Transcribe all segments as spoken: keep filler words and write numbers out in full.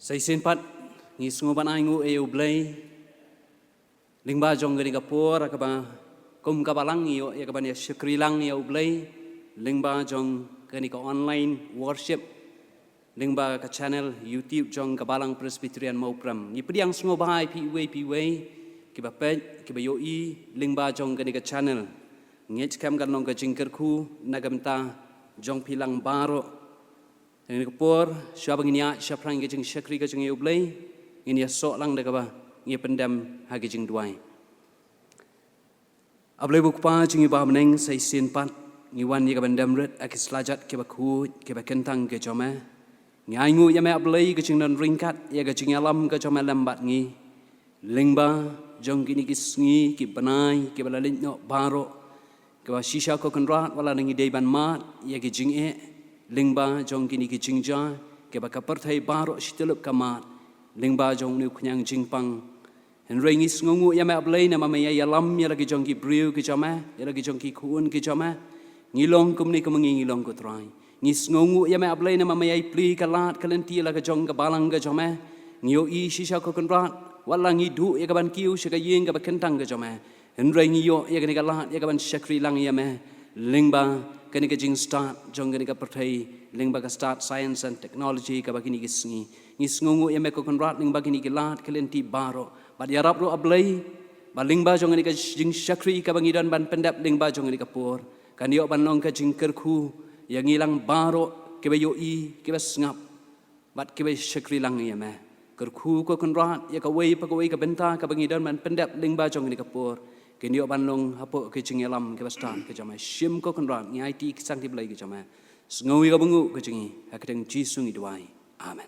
Sa shisien pat ngi sngew ban ai nguh ïa U Blei lyngba jong kane ka por kaba kum ka balang ngi ïoh ïa kaban ïa shakri lang ïa U Blei lyngba jong kane ka online worship lyngba ka channel YouTube jong ka Balang Presbyterian Mawprem. Ngi pdiang sngewbha ïa phi iwei pa iwei kiba peit, kiba ïohi lyngba jong kane ka channel. Ngeit skhem kan long ka jingkyrkhu na ka bynta jong phi lang baroh. Te kane ka por, shuwa ba ngin ïa shaphrang ka jingshakri ka jong U Blei, ngin ïa soh lang da kaba ngi pyndem ha ka jingduwai. A Blei U Kpa jong ngi uba ha bneng, sa shisien pat ngi wan ïa kaban dem rit ha ki slajat kiba khuid kiba kyntang ki jong me. Ngi ai nguh ïa me A Blei ka jingdon ryngkat ïa ka jingïalam ka jong me lem bad ngi lyngba jong kine ki sngi ki bnai kiba la leit noh baroh, kiba shisha ko Kynrad wat la ngi dei ban mad ïa ki jingeh lyngba jong kine ki jingjia kiba ka pyrthei baroh shi tylli ka mad lyngba jong une u khñiang jingpang. Hynrei ngi sngewnguh ïa me A Blei namar me ïa ïalam ïa la ki jong ki briew ki jong me, ïa la ki jong ki khun ki jong me. Ngi long kumne kumne ngi long, ko Trai. Ngi sngewnguh ïa me A Blei namar me ïa plie ka lad ka lynti la ka jong ka balang ka jong me. Ngi ïohi shisha ko Kynrad wat la ngi duh ïa kaban kiew sha ka ïing kaba kyntang ka jong me. Hynrei ngi ïoh ïa kane ka lad ïa kaban shakri lang ïa me lyngba kane ka jingstad jong kane ka pyrthei, lyngba ka stad science and technology kaba kine ki sngi. Ngi sngewnguh ïa me ko Kynrad lyngba kine ki lad ki lynti baroh. Bad ïarap ruh A Blei ba lyngba jong kane ka jingshakri kaba ngi don ban pyndep lyngba jong kane ka por, kan ïoh ban long ka jingkyrkhu ïa ngi lang baroh kiba ïohi, kiba sngap bad kiba shakri lang ïa me. Kyrkhu ko Kynrad ïa kawei pa kawei ka bynta kaba ngi don ban pyndep lyngba jong kane ka por, kin ïoh ban long hapoh ka jingïalam kaba stad ka jong me. Shim ko Kynrad, ngi aiti ki sangti Blei ka jong me. Sngew ïa ka bynguh ka jong ngi, ha ka kyrteng Jisu ngi duwai. Amen.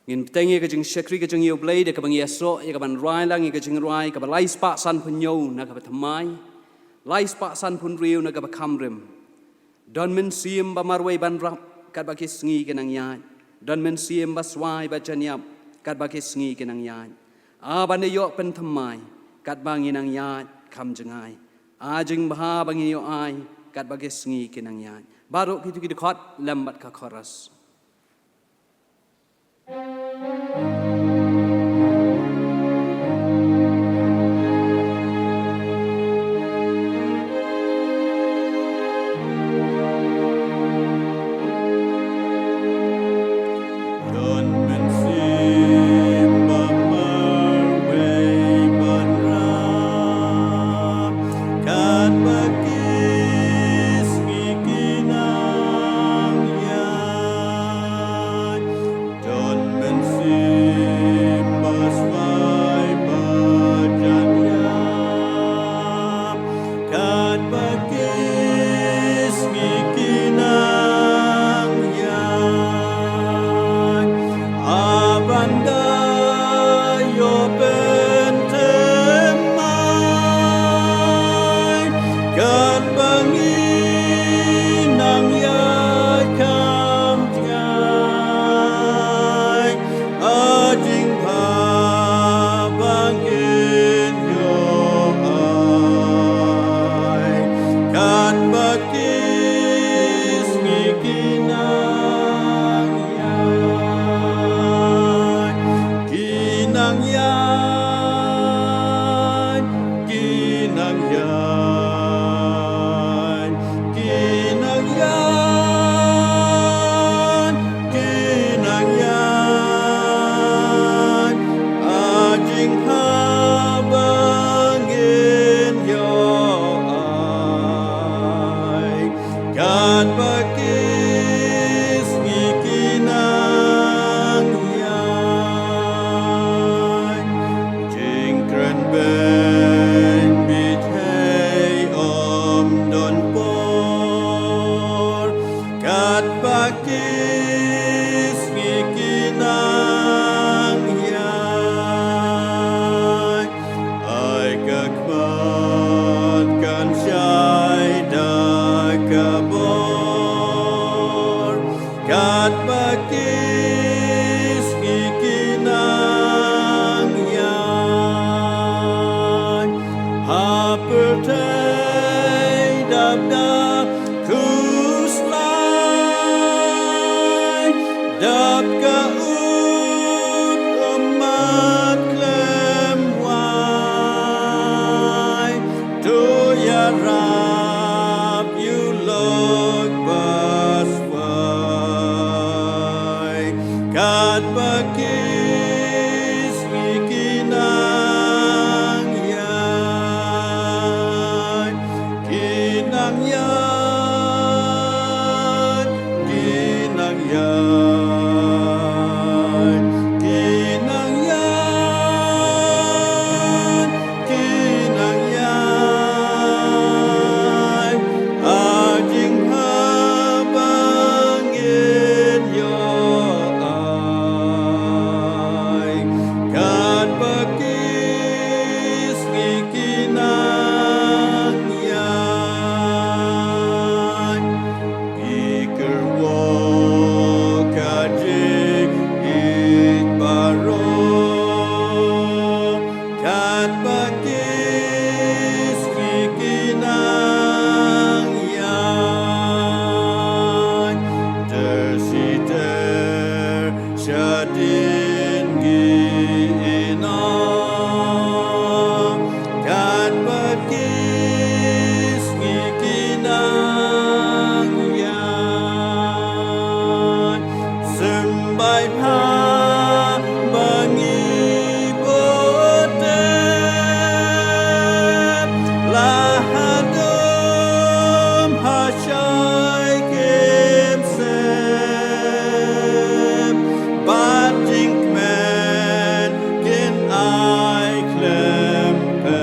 Ngin bteng ïa ka jingshakri ka jong U Blei da kaba ngi ïa soh ïa kaban rwai lang ïa ka jingrwai kaba lai spah san phew hynñiew na kaba thymmai, lai spah san phew hynriew na kaba kham rim. Don mynsiem ba marwei ban rap katba ki sngi ki nang ïaid. Don mynsiem ba swai ba jan ïap katba ki sngi ki nang ïaid. A ban ïoh pynthymmai katba ngi nang ïaid kham jngai. A jingbha ba ngin ïoh ai katba ki sngi ki nang ïaid. Baroh kito ki dkhot lem bad ka chorus. Katba ki sngi ki nang ïaid, ter shi ter shadien ngi ïehnoh. Katba ki sngi ki nang ïaid, symbai bha ba ngi buh tep, la hadum ha shai kem sem, bad jingkmen kin ai khlem pep.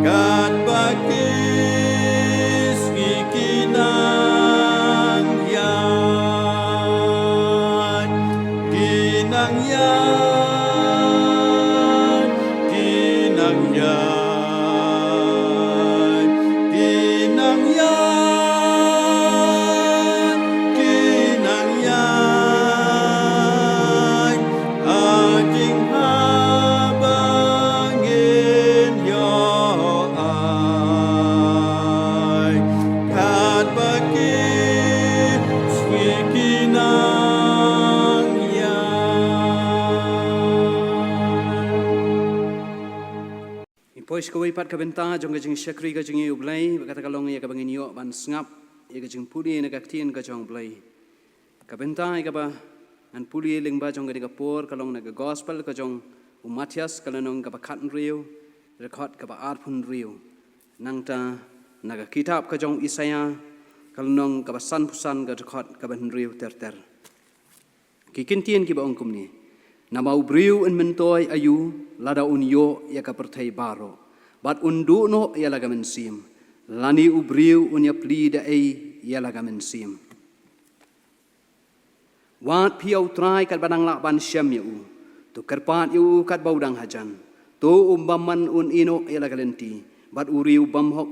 Katba ki sngi ki nang ïaid, ki nang ïaid, ki nang ïaid, ki nang ïaid, ki nang ïaid. A jing haba ngin ïoh ai, katba ki sngi ki nang ïaid. Ngi poi sha kawei pat ka bynta jong ka jingshakri ka jong ngi ïa U Blei, bad kata ka long ïa kaba ngin ïoh ban sngap ïa ka jingpule na ka ktien ka jong U Blei. Ka bynta ïa kaba ngan pule lyngba jong kane ka por ka long na ka gospel ka jong u Mathaios ka lynnong kaba khathynriew, dkhot kaba arphew hynriew. Nangta na ka kitab ka jong u Isaïah ka lynnong kaba sanphew san, ka dkhot kaba hynriew ter ter. Ki kyntien kiba ong kumne: Namar u briew un myntoi aïu lada un ïoh ïa ka pyrthei baroh, bad un duh noh ïa la ka mynsiem? Lane u briew un ïaplie da ei ïa la ka mynsiem? Wad phi ïa U Trai katba dang lah ban shem ïa u. To kyrpad ïa u katba u dang hajan. To u bymman un ïehnoh ïa la ka lynti, bad u riew bymhok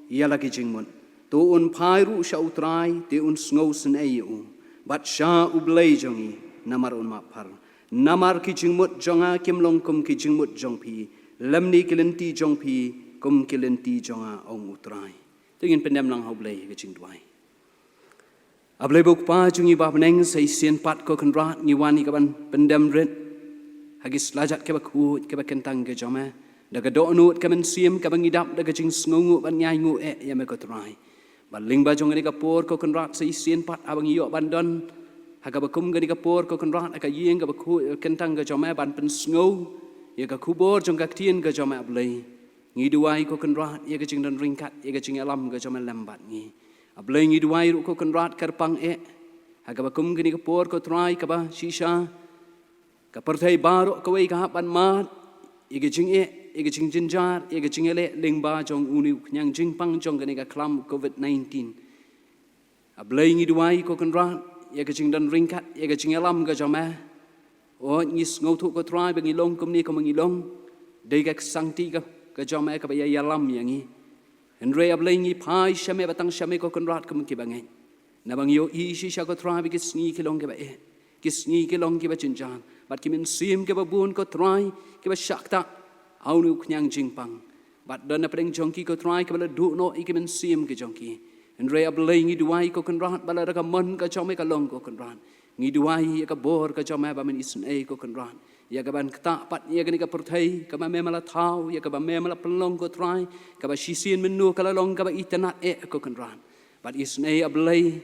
ïa la ki jingmut. To un phai ruh sha U Trai, te un sngewsynei ïa u, bad sha U Blei jong ngi, namar un map phar. Namar ki jingmut jong nga kim long kum ki jingmut jong phi, lymne ki lynti jong phi kum ki lynti jong nga, ong U Trai. To ngin pyndem lang ha U Blei ha ka jingduwai. A Blei ba u Kpa jong ngi ba ha bneng, sa shisien pat ko Kynrad ngi wan ïa kaban pyndem rit ha ki slajat kiba khuid kiba kyntang ki jong me, da ka dohnud ka mynsiem kaba ngi dap da ka jingsngewnguh ban ïainguh eh ïa me ko Trai. Bad lyngba jong kane ka por ko Kynrad, sa shisien pat haba ngi ïoh ban don ha kaba kum kane ka por ko Kynrad, ha ka ïing kaba khuid kyntang ka jong me, ban pynsngew ïa ka khubor jong ka ktien ka jong me, A Blei, ngi duwai ko Kynrad ïa ka jingdon ryngkat, ïa ka jingïalam ka jong me lem bad ngi. A Blei, ngi duwai ruh ko Kynrad, kyrpang eh ha kaba kum kane ka por ko Trai, kaba shisha ka pyrthei baroh kawei ka hap ban mad ïa ka jingeh, ïa ka jingjynjar, ïa ka jingïaleh lyngba jong une u khñiang jingpang jong kane ka khlam covid nineteen. A Blei, ngi duwai ko Kynrad ïa ka jingdon ryngkat, ïa ka jingïalam ka jong me. O, ngi sngewthuh ko Trai ba ngi long kumne kumba ngi long, dei ka ksangti ka, ka jong me kaba ïa ïalam ïa ngi. Hynrei A Blei, ngi phai sha me, ba tang sha me ko Kynrad, kum kiba ngeit. Naba ngi ïohi shisha ko Trai ba ki sngi ki long kiba eh, ki sngi ki long kiba jynjar, bad ki mynsiem kiba bun ko Trai kiba shah ktah ha une u khñiang jingpang. Bad don na pdeng jong ki ko Trai kiba la duh noh ïa ki mynsiem ki jong ki. Hynrei A Blei, ngi duwai ko Kynrad ba lada ka mon ka jong me ka long ko Kynrad, ngi duwai ïa ka bor ka jong me ba men isynei ko Kynrad, ïa kaban ktah pat ïa kane ka pyrthei kaba me me la thaw, ïa kaba me me la pynlong ko Trai, kaba shisien mynno ka la long kaba itynnad eh ko Kynrad. Bad isynei A Blei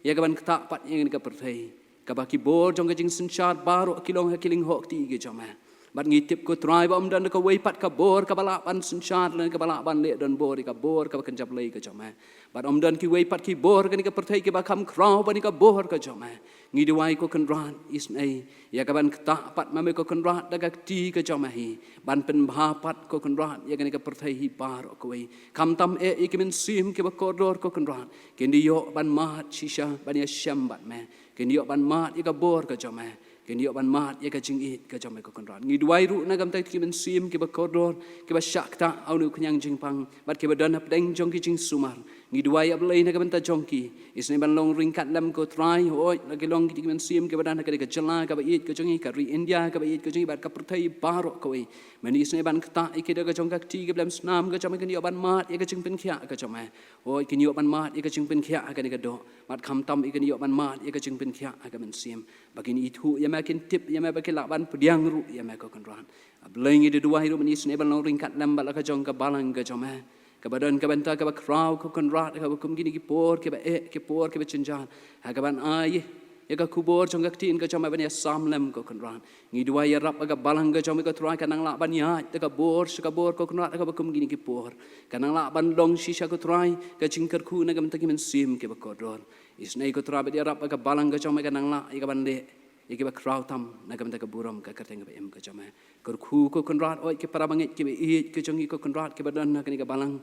ïa kaban ktah pat ïa kane ka pyrthei kaba ki bor jong ka jingsynshar baroh ki long ha ki lyngkhuh kti ki jong me. Bad ngi tip ko Trai ba ym don kawei pat ka bor kaba lah ban synshar lane kaba lah ban leh donbor ïa ka bor kaba kynja Blei ka jong me. Bad ym don kiwei pat ki bor kane ka pyrthei kiba kham khraw ban ïa ka bor ka jong me. Ngi duwai ko Kynrad, isynei ïa kaban ktah pat ma me ko Kynrad da ka kti ka jong me hi, ban pynbha pat ko Kynrad ïa kane ka pyrthei hi baroh kawei. Khamtam eh ïa ki mynsiem kiba kordor ko Kynrad, kin da ïoh ban mad shisha ban ïashem bad me. Kin ïoh ban mad ïa ka bor ka jong me, kin ïoh ban mad ïa ka jingïeit ka jong me ko Kynrad. Ngi duwai ruh na ka bynta ki mynsiem kiba kordor, kiba shah ktah ha une u khñiang jingpang, bad kiba don hapdeng jong ki jingsumar. Ngi duwai, A Blei, na ka bynta jong ki. Isynei ban long ryngkat lem, ko Trai, hooid, la ki long kitei ki mynsiem kiba don ha kane ka jylla kaba ïeit ka jong ngi, ka ri India kaba ïeit ka jong ngi, bad ka pyrthei baroh kawei. Me isynei ban ktah ïa ki da ka jong ka kti kaba lem snam ka jong me, kin ïoh ban mad ïa ka jingpynkhiah ka jong me. Hooid, kin ïoh ban mad ïa ka jingpynkhiah ha kane ka doh, bad khamtam ïa, kin ïoh ban mad ïa ka jingpynkhiah ha ka mynsiem, ba kin ithuh ïa me, kin tip ïa me, ba kin lah ban pdiang ruh ïa me, ko Kynrad. A Blei, ngi da duwai ruh mynne isynei ban long ryngkat lem bad la ka jong ka balang ka jong me, kaba don ka bynta kaba khraw, ko Kynrad, ha kaba kum kine ki por kiba eh, ki por kiba jynjar, ha kaban ai ïa ka khubor jong ka ktien ka jong me ban ïasam lem, ko Kynrad. Ngi duwai, ïarap ïa ka balang ka jong me, ko Trai, kan nang lah ban ïaid da ka bor sha ka bor, ko Kynrad, ha kaba kum kine ki por. Kan nang lah ban long shisha, ko Trai, ka jingkyrkhu na ka bynta ki mynsiem kiba kordor. Isynei, ko Trai, bad ïarap ïa ka balang ka jong me, kan nang lah ïa ka ban leh ïa kiba khraw tam na ka bynta ka burom ka kyrteng kaba im ka jong me. Kyrkhu, ko Kynrad, hooid, ki para bangeit kiba ïeit ka jong ngi, ko Kynrad, kiba don ha kane ka balang.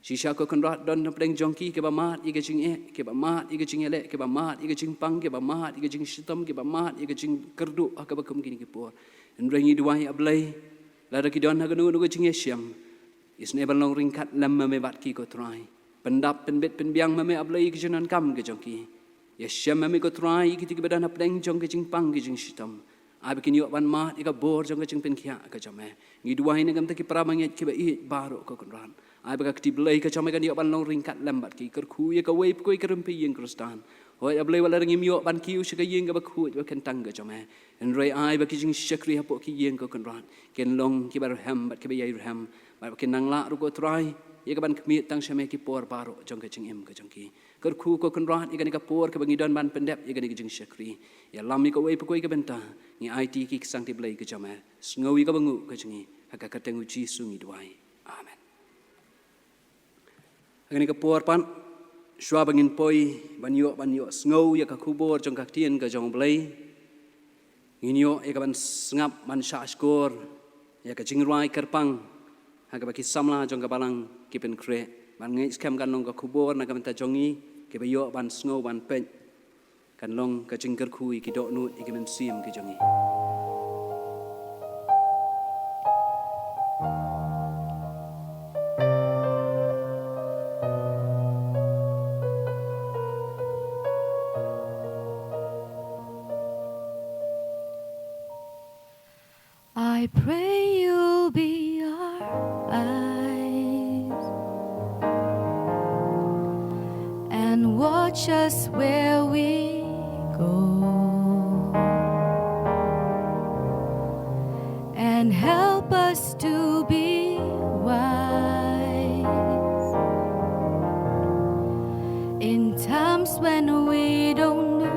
Shisha, ko Kynrad, don hapdeng jong ki kiba mad ïa ka jingeh, kiba mad ïa ka jingïaleh, kiba mad ïa ka jingpang, kiba mad ïa ka jingshitom, kiba mad ïa ka jingkyrduh ha kaba kum kine ki por. Hynrei ngi duwai, A Blei, lada ki don ha kano kano ka jingïashem, isynei ban long ryngkat lem ma me bad ki, ko Trai. Pyndap, pynbit, pynbiang ma me, A Blei, ïa ki jingdonkam ka jong ki. Ïashem ma me, ko Trai, ïa kito kiba don hapdeng jong ka jingpang, ka jingshitom. Ai ba kin ïoh ban mad ïa ka bor jong ka jingpynkhiah ka jong me. Ngi duwai na ka bynta ki para bangeit kiba ïeit baroh, ko Kynrad. Ai ba ka kti Blei ka jong me kan ïoh ban long ryngkat lem bad ki, kyrkhu ïa kawei pa kawei ka rympei ïing Khristan. Hooid, A Blei, wat la ngim ïoh ban kiew sha ka ïing kaba khuid ba kyntang ka jong me, hynrei ai ba ki jingshakri hapoh ki ïing, ko Kynrad, kin long kiba rhem bad kiba ïai rhem, bad ba kin nang lah ruh, ko Trai, ïa ka ban khmih tang sha me ki por baroh jong ka jingim ka jong ki. Kyrkhu, ko Kynrad, ïa kane ka por kaba ngi don ban pyndep ïa kane ka jingshakri. Ïalam ïa kawei pa kawei ka bynta, ngi aiti ïa ki, ko Trai, ha ka kyrteng Blei ka jong me. Sngew ïa kaba nguh ka jong ngi, ha ka kyrteng U Jisu ngi duwai. Amen. Ha kane ka por pat, shuwa ba ngin poi ban ïoh, ban ïohsngew ïa ka khubor jong ka ktien ka jong U Blei, ngin ïoh ïa ka ban sngap, ban shahshkor ïa ka jingrwai kyrpang ha kaba ki samla jong ka balang ki pynkhreh. Ban ngeit skhem kan long ka khubor na ka bynta jong ngi kiba ïoh ban sngew, ban peit. Kan long ka jingkyrkhu ïa ki dohnud, ïa ki mynsiem ki jong ngi. I pray you'll be our eyes and watch us where we go and help us to be wise in times when we don't know.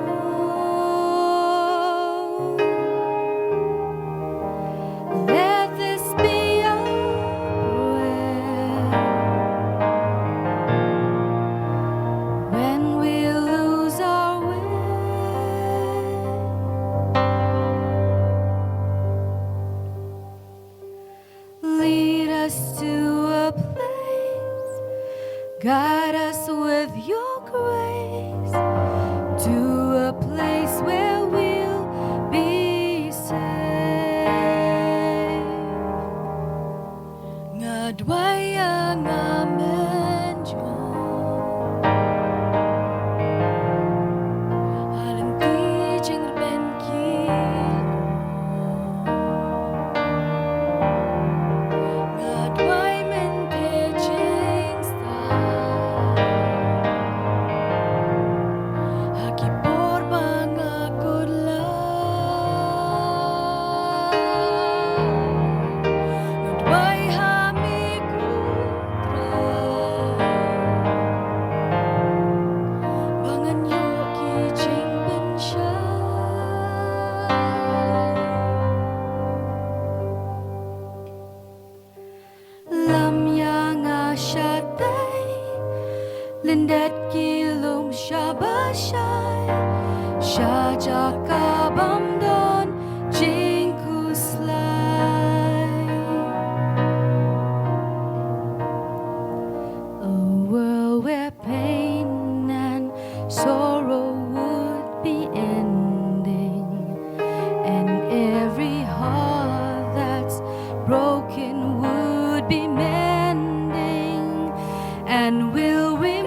Let this be our prayer when we lose our way. Lead us to a place, guide us with your grace, to a place where we'll be safe. Nga duwai ïa nga mynjur ha lynti jingrebeiñ ki. Nga duwai mynta jingstad ha ki por ba nga kut lai. Nga duwai ha me, ko Trai, ba ngan ïoh ki jingpynshai. Lam ïa nga shatei lyndet ki lum shaba shai, sha jaka bym don jingkhuslai. A world where pain and sorrow would be ending, and every heart that's broken would be mending. And we'll remember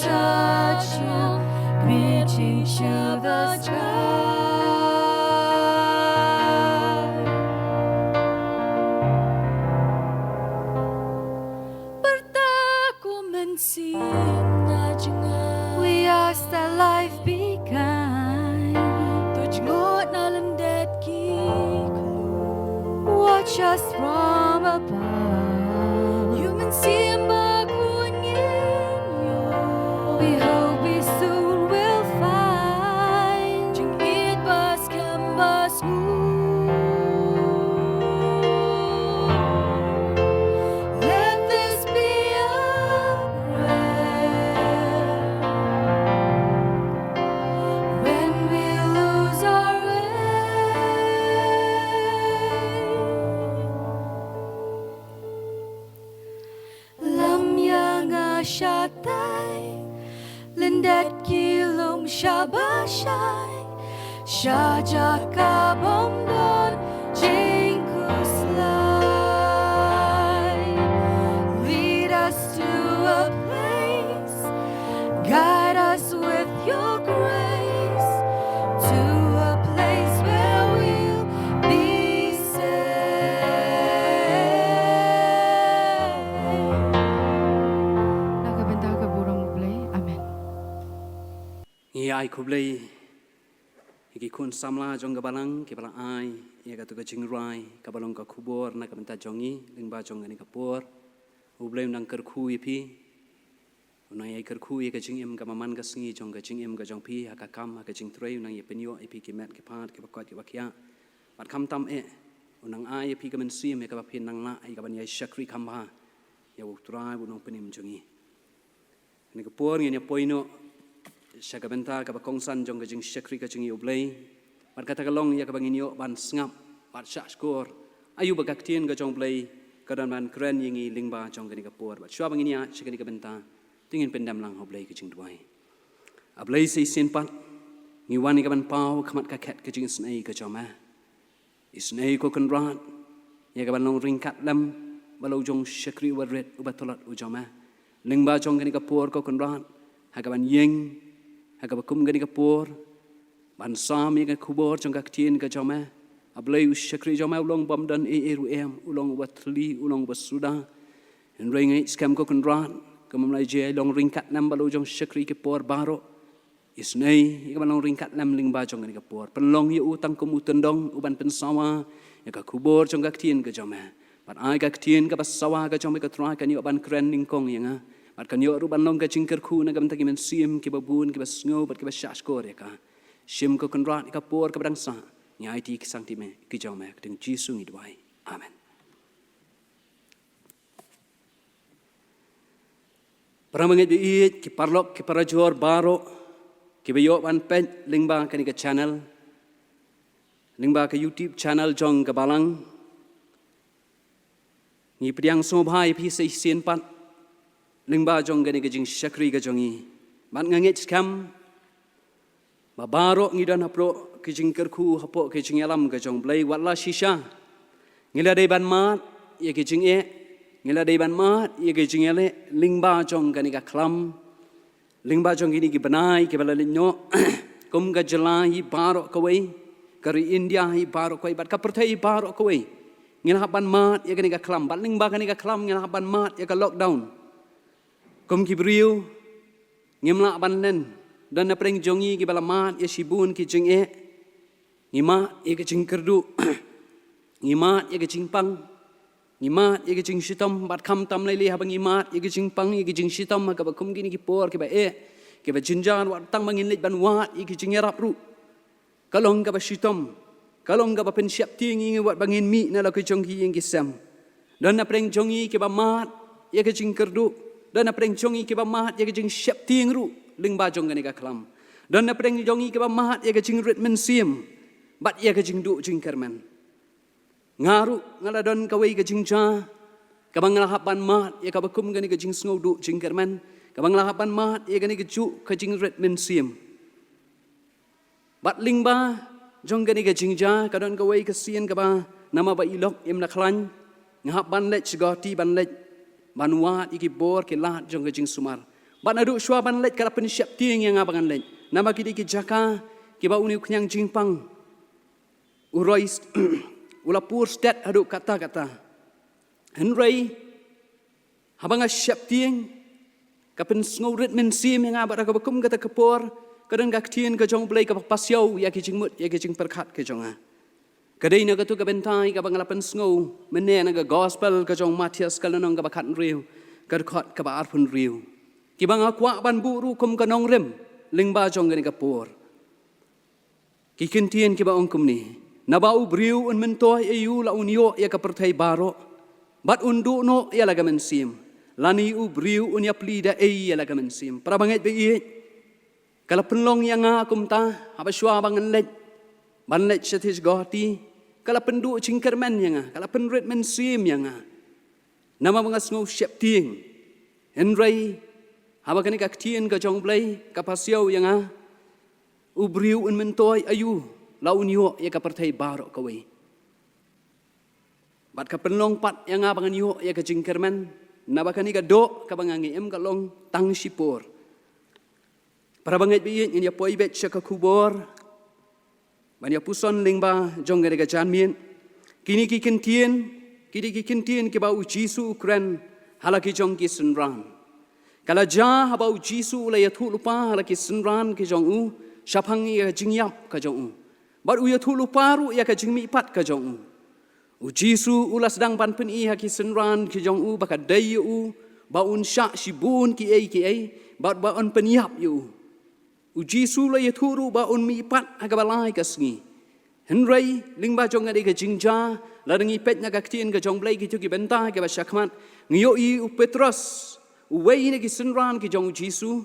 Touch him, reaching to the sky. Pyrta ko Mynsiem na jngai. We ask that life be kind. To jngoh na lyndet ki kloi. Watch us from above. Ïa u Mynsiem ba khun ngin ïoh. We hope we soon will find. Jingïeit ba skhem ba sngewthuh. Let this be our prayer. When we lose our way. Lam ïa nga shatai, lyndet ki lum sha ba shai, sha jaka bym don jingkhuslai. Lead us to a place, guide us with your grace, to a place where we'll be safe. Na ka bynta ka burom U Blei. Amen. Ngi ai khublei ïa ki khun samla jong ka balang kiba la ai ïa katu ka jingrwai kaba long ka khubor na ka bynta jong ngi lyngba jong kane ka por. U Blei un nang kyrkhu ïa phi. Un nang ïai kyrkhu ïa ka jingim kaba man ka sngi jong ka jingim ka jong phi ha ka kam ha ka jingtrei, un nang ïai pynïoh ïa phi ki met ki phad kiba koit kiba khiah. Bad khamtam eh un nang ai ïa phi ka mynsiem ïa kaba phin nang lah ïa kaban ïai shakri kham bha ïa U Trai U Nongpynim jong ngi. Kane ka por ngin ïa poi noh sha ka bynta kaba kongsan jong ka jingshakri ka jong ngi U Blei. Bad kata ka long ïa kaba ngin ïoh ban sngap bad shahshkor aïu ba ka ktien ka jong U Blei ka don ban kren ïa ngi lyngba jong kane ka por. Bad shuwa ba ngin ïa sha kane ka bynta, to ngin pyndem lang ha U Blei ka jingduwai. A Blei, sa shisien pat ngi wan ïa kaban paw khmat ka khet ka jingisynei ka jong me. Isynei ko Kynrad ïa kaban long ryngkat lem bad la u jong shakri uba rit uba tlot u jong me lyngba jong kane ka por ko Kynrad, ha kaban ïeng ha kaba kum kane ka por ban sam ïa ka khubor jong ka ktien ka jong me. A Blei, u shakri jong me u long bym don ei ei ruh em, u long uba thylli, u long uba suda. Hynrei nga ngeit skhem ko Kynrad, kumba me la ïai long ryngkat lem bad la u jong shakri ki por baroh. Isynei ïa kaban long ryngkat lem lyngba jong kane ka por. Pynlong ïa u tang kum u tyndong uban pynsawa ïa ka khubor jong ka ktien ka jong me. Bad ai ka ktien kaba sawa ka jong me ko Trai kan ïoh ban kren nyngkong ïa nga. Bad kan ïoh ruh ban long ka jingkyrkhu na ka bynta ki mynsiem kiba bun kiba sngew bad kiba shahshkor ïa ka. Shim ko Kynrad ïa ka por kaba dang sah. Ngi aiti ki sangti me ki jong me ha ka kyrteng Jisu ngi duwai. Amen. Para bangeit ba ïeit, ki paralok ki parajor baroh kiba ïoh ban peit lyngba kane ka channel, lyngba ka YouTube channel jong ka balang. Ngi pdiang sngewbha ïa phi sa shisien pat lyngba jong kane ka jingshakri ka jong ngi. Bad nga ngeit skhem ba baroh ngi don hapoh ka jingkyrkhu, hapoh ka jingïalam ka jong U Blei. Wat la shisha ngi la dei ban mad ïa ka jingeh, ngi la dei ban mad ïa ka jingïaleh lyngba jong kane ka khlam, lyngba jong kine ki bnai kiba la leit noh. Kum ka jylla hi baroh kawei, ka ri India hi baroh kawei bad ka pyrthei hi baroh kawei, ngi la hap ban mad ïa kane ka khlam. Bad lyngba kane ka khlam ngi la hap ban mad ïa ka lockdown. Kum ki briew ngim lah ban len. Don na pdeng jong ngi kiba la mad ïa shibun ki jingeh. Ngi mad ïa ka jingkyrduh, ngi mad ïa ka jingpang, ngi mad ïa ka jingshitom. Bad khamtam lei lei haba ngi mad ïa ka jingpang ïa ka jingshitom ha kaba kum kine ki por kiba eh, kiba jynjar, wat tang ba ngin leit ban wad ïa ka jingïarap ruh, ka long kaba shitom, ka long kaba pynsheptieng ïa ngi wat ba ngin mih na la ka jong ki ïing ki sem. Don na pdeng jong ngi kiba mad ïa ka jingkyrduh, don na pdeng jong ngi kiba mad ïa ka jingsheptieng ruh lyngba jong kane ka khlam. Don na pdeng jong ngi kiba mad ïa ka jingrit mynsiem bad ïa ka jingduh jingkyrmen. Nga ruh nga la don kawei ka jingjia kaba nga la hap ban mad ïa kaba kum kane ka jingsngewduh jingkyrmen, kaba nga la hap ban mad ïa kane ka juh ka jingrit mynsiem. Bad lyngba jong kane ka jingjia ka don kawei ka sien kaba namar ba i lok im la khlaiñ, nga hap ban leit sha Guwahati ban leit ban wad ïa ki bor ki lad jong ka jingsumar. Bad naduh shuwa ban leit ka la pynsheptieng ïa nga ba ngan leit. Namar ki dei ki jaka kiba une u khñiang jingpang u roi st-, u la pur stet haduh katta katta. Hynrei haba nga sheptieng, ka pynsngewrit mynsiem ïa nga bad ha kaba kum kata ka por, ka don ka ktien ka jong U Blei kaba pasiaw ïa ki jingmut, ïa ki jingpyrkhat ka jong nga. Ka dei na katu ka bynta ïa kaba nga la pynsngew mynne na ka gospel ka jong u Mathaios ka lynnong kaba khathynriew, ka dkhot kaba arphew hynriew. Kiba nga kwah ban buh ruh kum ka nongrim lyngba jong kane ka por. Ki kyntien kiba ong kumne: Naba u briew un myntoi aïu la un ïoh ïa ka pyrthei baroh, bad un duh noh ïa la ka mynsiem? Lane u briew un ïapli da ei ïa la ka mynsiem? Para bangeit ba ïeit, ka la pynlong ïa nga kumta, haba shuwa ba ngan leit, ban leit shatei sha Guwahati, ka la pynduh jingkyrmen ïa nga, ka la pynrit mynsiem ïa nga. Namar ba nga sngew sheptieng. Hynrei haba kane ka ktien ka jong U Blei ka pasiaw ïa nga, u briew un myntoi aïu la un ïoh ïa ka pyrthei baroh kawei? Bad ka pynlong pat ïa nga ba ngan ïoh ïa ka jingkyrmen, naba kane ka doh kaba nga ngi im ka long tang shipor. Para bangeit ba ïeit, ngin ïa poi beit sha ka khubor ban ïa puson lyngba jong kane ka janmiet. Kine ki kyntien, kine ki kyntien kiba u Jisu u kren ha la ki jong ki synran. Ka la jia haba u Jisu u la ïathuh lypa ha la ki synran ki jong u shaphang ïa ka jingïap ka jong u. Bad u ïathuh lypa ruh ïa ka jingmihpat ka jong u. U Jisu u la sdang ban pyni ha ki synran ki jong u ba ka dei ïa u ba un shah shibun kiei kiei, bad ba un pynïap ïa u. U Jisu u la ïathuh ruh ba un mihpat ha kaba lai ka sngi. Hynrei lyngba jong kane ka jingjia, lada ngi peit na ka ktien ka jong U Blei kito ki bynta kiba shakhmat, ngi ïohi u Petros, uwei na ki synran ki jong u Jisu,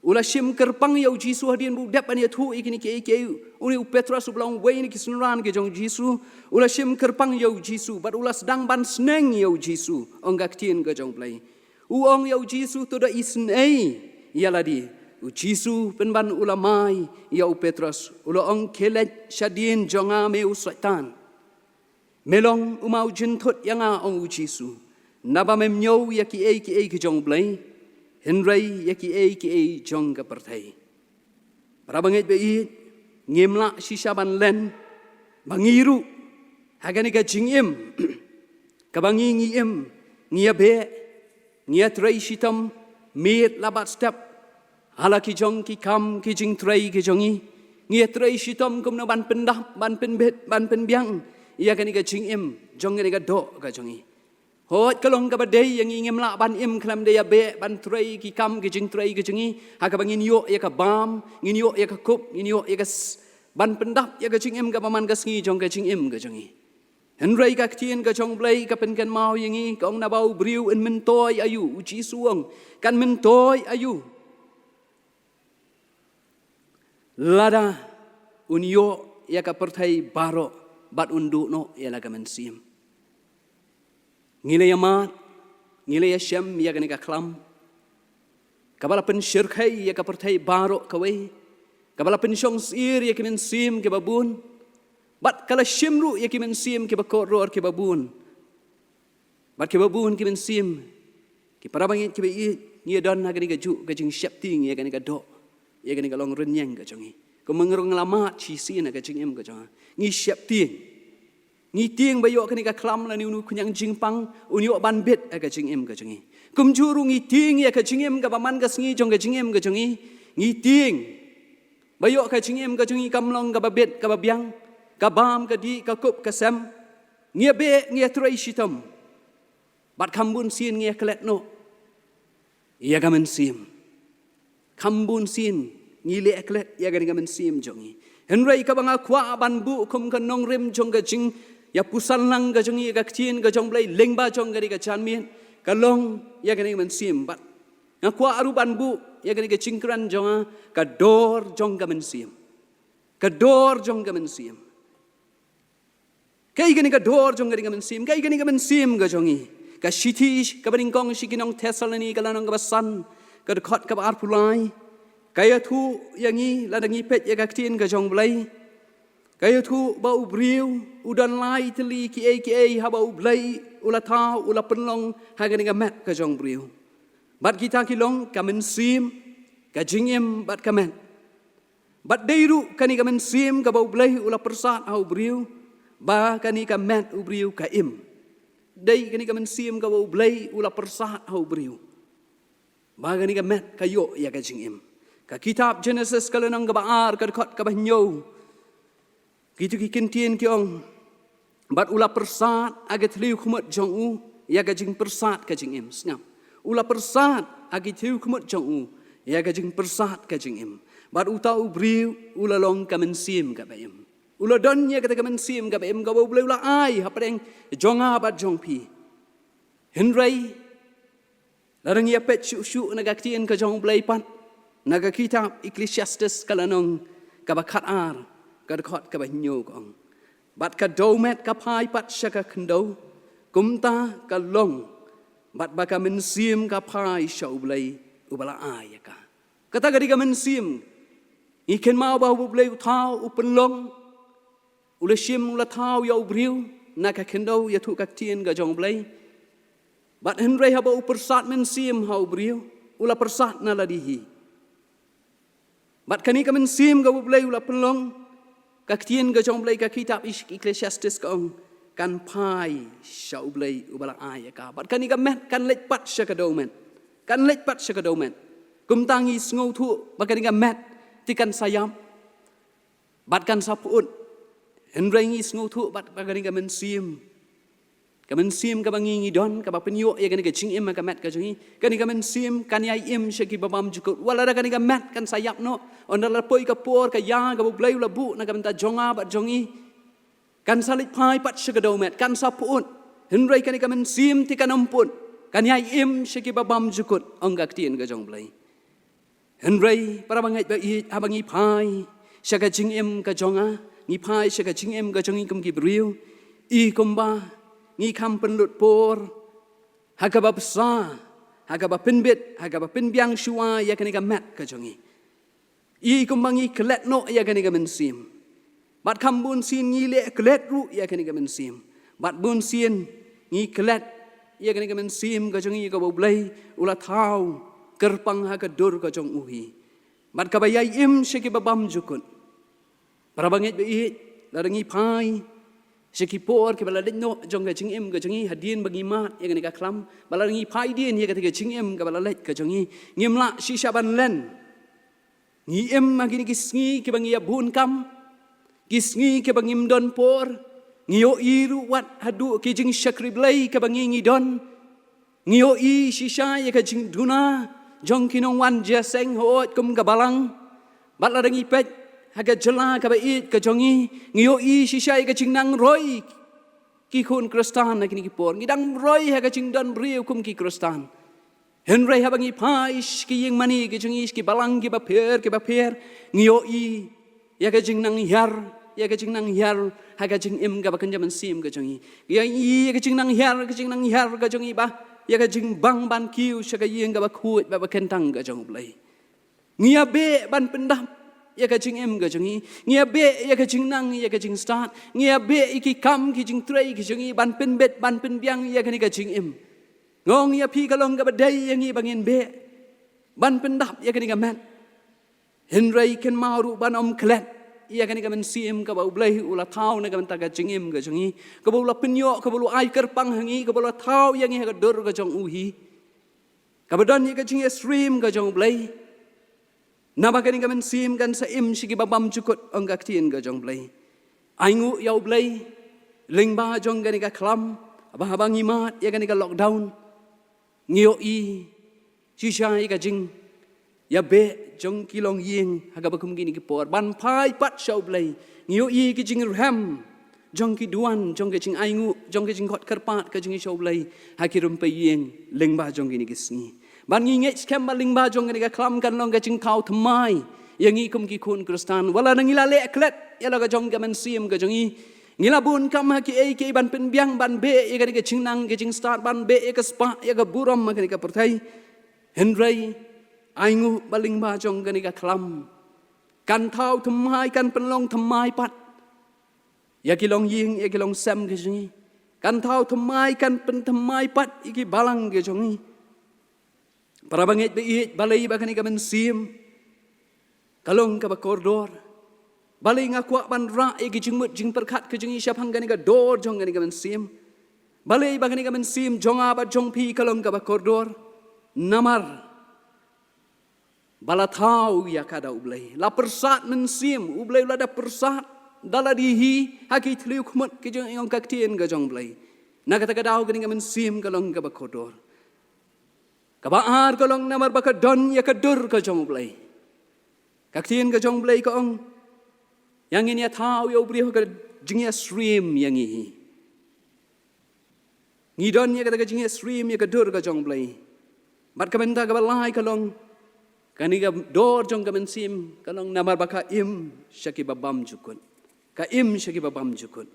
u la shim kyrpang ïa u Jisu hadien ba u dep ban ïathuh ïa kine kiei kiei. Une u Petros uba long uwei na ki synran ki jong u Jisu, u la shim kyrpang ïa u Jisu bad u la sdang ban sneng ïa u Jisu, ong ka ktien ka jong U Blei. U ong ïa u Jisu: To da isynei ïa lade. U Jisu pynban u la mai ïa u Petros, u la ong: Khie leit shadien jong nga, me u Soitan. Me long u maw jynthut ïa nga, ong u Jisu, naba mem ñiew ïa kiei kiei ki jong U Blei, hynrei ïa kiei kiei jong ka pyrthei. Para bangeit ba ïeit, ngim lah shisha ban len ba ngi ruh ha kane ka jingim kaba ngi, ngi im, ngi ïa beh, ngi ïa trei shitom miet la bad step ha la ki jong ki kam ki jingtrei ki jong ngi. Ngi ïa trei shitom kumno ban pyndap, ban pynbit, ban pynbiang ïa kane ka jingim jong kane ka doh ka jong ngi. Hooid, ka long kaba dei ïa ngi, ngim lah ban im khlem da ïa beh ban trei ki kam ki jingtrei ki jong ngi, ha kaba ngin ïoh ïa ka bam, ngin ïoh ïa ka kup, ngin ïoh ïa ka s-, ban pyndap ïa ka jingim kaba man ka sngi jong ka jingim ka jong ngi. Hynrei ka ktien ka jong U Blei ka pynkynmaw ïa ngi, ka ong: Naba u briew un myntoi aïu? U Jisu u ong, kan myntoi aïu lada un ïoh ïa ka pyrthei baroh bad un duh noh ïa la ka mynsiem? Ngi la ïa mad, ngi la ïa shem ïa kane ka khlam kaba la pynshyrkhei ïa ka pyrthei baroh kawei, kaba la pynshong syier ïa ki mynsiem kiba bun, bad ka la shim ruh ïa ki mynsiem kiba kordor kiba bun, bad kiba bun ki mynsiem. Ki para bangeit kiba ïeit, ngi ïa don ha kane kajuh ka jingsheptieng ïa kane ka doh, ïa kane ka long rynïeng ka jong ngi. Kumba ngi ruh ngi la mad shisien ha ka jingim ka jong ngi, ngi sheptieng. Ngi tieng ba ïoh kane ka khlam lane une u khñiang jingpang un ïoh ban bit ha ka jingim ka jong ngi. Kumjuh ruh ngi tieng ïa ka jingim kaba man ka sngi jong ka jingim ka jong ngi. Ngi tieng ba ïoh ka jingim ka jong ngi kam long kaba bit kaba biang, ka bam ka dih, ka kup ka sem. Ngi ïa beh, ngi ïa trei shitom, bad kham bun sien ngi ïa klet noh ïa ka mynsiem. Kham bun sien ngi leh klet ïa kane ka mynsiem jong ngi. Hynrei kaba nga kwah ban buh kum ka nongrim jong ka jingïapuson lang ka jong ngi ïa ka ktien ka jong U Blei lyngba jong kane ka janmiet, ka long ïa kane ka mynsiem. Bad nga kwah ruh ban buh ïa kane ka jingkren jong nga, ka dor jong ka mynsiem. Ka dor jong ka mynsiem. Kaei kane ka dor jong kane ka mynsiem? Kaei kane ka mynsiem ka jong ngi? Ka shithi kaba nyngkong sha ki nong Thessaloni, ka lynnong kaba san, ka dkhot kaba arphew lai, ka ïathuh ïa ngi, lada ngi peit ïa ka ktien ka jong U Blei, ka ïathuh ba u briew u don lai tylli kiei kiei haba U Blei u la thaw, u la pynlong ha kane ka met ka jong u briew. Bad kita ki long ka mynsiem, ka jingim bad ka met. Bad dei ruh kane ka mynsiem kaba U Blei u la pyrsad ha u briew, ba kane ka met u briew ka im. Dei kane ka mynsiem kaba U Blei u la pyrsad ha u briew, ba kane ka met ka ïoh ïa ka jingim. Ka kitab Genesis ka lynnong kaba ar, ka dkhot kaba hynñiew. Kito ki ktien ki ong, bad u la pyrsad ha ka thliew khmut jong u ïa ka jingpyrsad ka jingim. Sngap. U la pyrsad ha ka thliew khmut jong u ïa ka jingpyrsad ka jingim. Bad uta u briew u la long ka mynsiem kaba im. U la don ïa kata ka mynsiem kaba im kaba U Blei u la ai hapdeng jong nga bad jong phi. Hynrei lada ngi ïa peit shuh shuh na ka ktien ka jong U Blei pat, na ka kitab Ecclesiastes ka lynnong kaba khatar, ka dkhot kaba hynñiew ka ong, bad ka dewmet ka phai pat sha ka khyndew, kumta ka long, bad ba ka mynsiem ka phai sha U Blei uba la ai ïa ka. Kata ka dei ka mynsiem. Ngi kynmaw ba U Blei u thaw, u pynlong, u la shim, u la thaw ïa u briew na ka khyndew, ïathuh ka ktien ka jong U Blei. Bad hynrei haba u pyrsad mynsiem ha u briew, u la pyrsad na lade hi. Bad kane ka mynsiem kaba U Blei u la pynlong, ka ktien ka jong U Blei, ka kitab Ecclesiastes ka ong, kan phai sha U Blei uba la ai ïa ka. Bad kane ka met kan leit pat sha ka dewmet. Kan leit pat sha ka dewmet. Kumta ngi sngewthuh ba kane ka met te kan sa ïap bad kan sa pyut. Hynrei ngi sngewthuh bad ba kane ka mynsiem, ka mynsiem kaba ngi ngi don, kaba pynïoh ïa kane ka jingim ha ka met ka jong ngi, kane ka mynsiem kan ïai im sha ki babam jukut. Wat lada kane ka met kan sa ïap noh, ynda la poi ka por ka ïa kaba U Blei u la buh na ka bynta jong nga bad jong ngi, kan sa leit phai pat sha ka dewmet, kan sa pyut. Hynrei kane ka mynsiem te kan ym pyut, kan ïai im sha ki babam jukut, ong ka ktien ka jong U Blei. Hynrei para bangeit ba ïeit, haba ngi phai sha ka jingim ka jong nga, ngi phai sha ka jingim ka jong ngi kum ki briew, i kumba ngi kham pynlut por ha kaba bsa, ha kaba pynbit, ha kaba pynbiang shuwa ïa kane ka met ka jong ngi. I kumba ngi klet noh ïa kane ka mynsiem. Bad kham bun sien ngi leh klet ruh ïa kane ka mynsiem. Bad bun sien ngi klet ïa kane ka mynsiem ka jong ngi kaba U Blei u la thaw kyrpang ha ka dur ka jong u hi, bad kaba ïai im sha ki babam jukut. Para bangeit ba ïeit, lada ngi phai sha ki por kiba la leit noh jong ka jingim ka jong ngi, hadien ba ngi mad ïa kane ka khlam, ba lada ngi phai dien ïa kata ka jingim kaba la leit ka jong ngi, ngim lah shisha ban len. Ngi im ha kine ki sngi kiba ngi ïa bun kam, ki sngi kiba ngim don por. Ngi ïohi ruh wat haduh ki jingshakri Blei kiba ngi ngi don. Ngi ïohi shisha ïa ka jingduna jong ki nongwan jingïaseng hooid kum ka balang. Bad lada ngi peit ha ka jylla kaba ïeit ka jong ngi, ngi ïohi shisha ïa ka jingnang roi ki khun Khristan ha kine ki por. Ngi dang roi ha ka jingdon briew kum ki Khristan. Hynrei haba ngi phai sha ki ïing mane ki jong ngi, sha ki balang kiba pher kiba pher, ngi ïohi ïa ka jingnang hiar, ïa ka jingnang hiar ha ka jingim kaba kynja mynsiem ka jong ngi. Ngi ïohi ïa ka jingnang hiar, ka jingnang hiar ka jong ngi ba ïa ka jingbang ban kiew sha ka ïing kaba khuid bad ba kyntang ka jong U Blei. Ngi ïa beh ban pyndap ïa ka jingim ka jong ngi. Ngi ïa beh ïa ka jingnang, ïa ka jingstad. Ngi ïa beh ïa ki kam, ki jingtrei ki jong ngi ban pynbit, ban pynbiang ïa kane ka jingim. Nga ong ïa phi, ka long kaba dei ïa ngi ba ngin beh ban pyndap ïa kane ka met. Hynrei kynmaw ruh ban ym klet ïa kane ka mynsiem kaba U Blei u la thaw na ka bynta ka jingim ka jong ngi, kaba u la pynïoh, kaba u la ai kyrpang ha ngi, kaba u la thaw ïa ngi ha ka dur ka jong u hi, kaba don ïa ka jingïasyriem ka jong U Blei. Naba kane ka mynsiem kan sa im sha ki babam jukut, ong ka ktien ka jong U Blei. Ai nguh ïa U Blei lyngba jong kane ka khlam, ba haba ngi mad ïa kane ka lockdown, ngi ïohi shisha ïa ka jingïabeh jong ki longïing ha kaba kum kine ki por ban phai pat sha U Blei. Ngi ïohi ki jingrhem jong ki duwan, jong ki jingainguh, jong ki jingkhot kyrpad ka jong ngi sha U Blei ha ki rympei ïing lyngba jong kine ki sngi. Ban ngi ngeit skhem ba lyngba jong kane ka khlam kan long ka jingthaw thymmai ïa ngi kum ki khun Khristan. Wat lada ngi la leh klet ïa la ka jong ka mynsiem ka jong ngi, ngi la bun kam ha kiei kiei ban pynbiang, ban beh ïa kane ka jingnang, ka jingstad, ban beh ïa ka spah, ïa ka burom ha kane ka pyrthei. Hynrei ai nguh ba lyngba jong kane ka khlam kan thaw thymmai, kan pynlong thymmai pat ïa ki longïing, ïa ki longsem ki jong ngi. Kan thaw thymmai, kan pynthymmai pat ïa ki balang ki jong ngi. Para bangeit ba ïeit, balei ba kane ka mynsiem ka long kaba kordor? Balei nga kwah ban rah ïa ki jingmut jingpyrkhat ka jong ngi shaphang kane ka dor jong kane ka mynsiem? Balei ba kane ka mynsiem jong nga bad jong phi ka long kaba kordor? Namar ba la thaw ïa ka da U Blei. La pyrsad mynsiem, U Blei u la da pyrsad da lade hi ha ki thliew khmut ki jong ïong ka ktien ka jong U Blei. Na kata ka daw kane ka mynsiem ka long kaba kordor. Kaba ar ka long namar ba ka don ïa ka dur ka jong U Blei. Ka ktien ka jong U Blei ka ong, ïa ngin ïa thaw ïa u briew ha ka jingïasyriem ïa ngi hi. Ngi don ïa kata ka jingïasyriem ïa ka dur ka jong U Blei. Bad ka bynta kaba lai ka long, kane ka dor jong ka mynsiem ka long namar ba ka im sha ki babymjukut. Ka im sha ki babymjukut.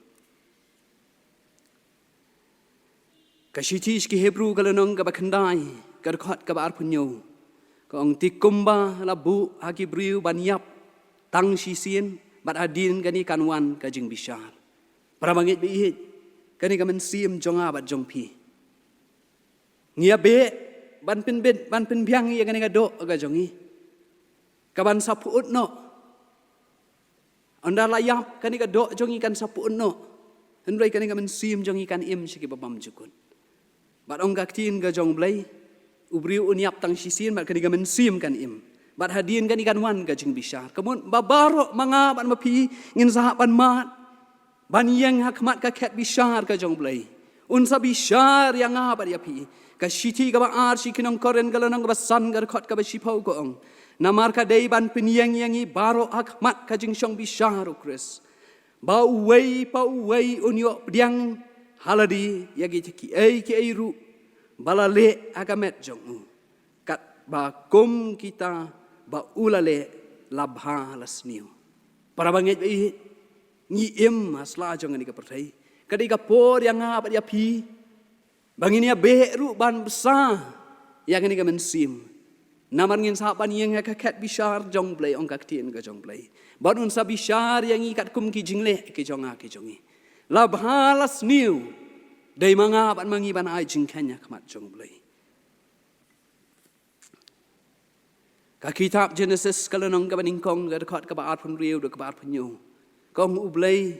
Ka shithi sha ki Hebru ka lynnong kaba khyndai, ka dkhot kaba arphew hynñiew, ka ong, te kumba la buh ha ki briew ban ïap tang shisien, bad hadien kane kan wan ka jingbishar. Para bangeit ba ïeit, kane ka mynsiem jong nga bad jong phi, ngi ïa beh ban pynbit ban pynbiang ïa kane ka doh ka jong ngi, ka ban sa pyut noh. Ynda la ïap, kane ka doh jong ngi kan sa pyut noh. Hynrei kane ka mynsiem jong ngi kan im sha ki babymjukut. Bad ong ka ktien ka jong U Blei, u briew un ïap tang shisien bad kane ka mynsiem kan im. Bad hadien kane kan wan ka jingbishar. Ka mut ba baroh ma nga bad ma phi ngin sa hap ban mad ban ïeng ha khmat ka khet bishar ka jong U Blei. Un sa bishar ïa nga bad ïa phi. Ka shithi kaba ar sha ki nong Korinth ka lynnong kaba san, ka dkhot kaba shiphew, ka ong, namar ka dei ban pynïeng ïa ngi baroh ha khmat ka jingshong bishar U Khrist, ba uwei pa uwei un ïoh pdiang ha lade ïa kita kiei kiei ruh ba la leh ha ka met jong u, katba kum kita ba u la leh la bha la sniew. Para bangeit ba ïeit, ngi im ha sla jong kane ka pyrthei. Ka dei ka por ïa nga bad ïa phi ba ngin ïa beh ruh ban bsa ïa kane ka mynsiem. Namar ngin sa hap ban ïeng ha ka khet bishar jong U Blei, ong ka ktien ka jong U Blei. Bad un sa bishar ïa ngi katkum ki jingleh ki jong nga ki jong ngi. La bha la sniew, dei ma nga bad ma ngi ban ai jingkheiñ ha khmat jong U Blei. Ka kitab Genesis ka lynnong kaba nyngkong, ka dkhot kaba arphew hynriew haduh kaba arphew hynñiew, ka ong, U Blei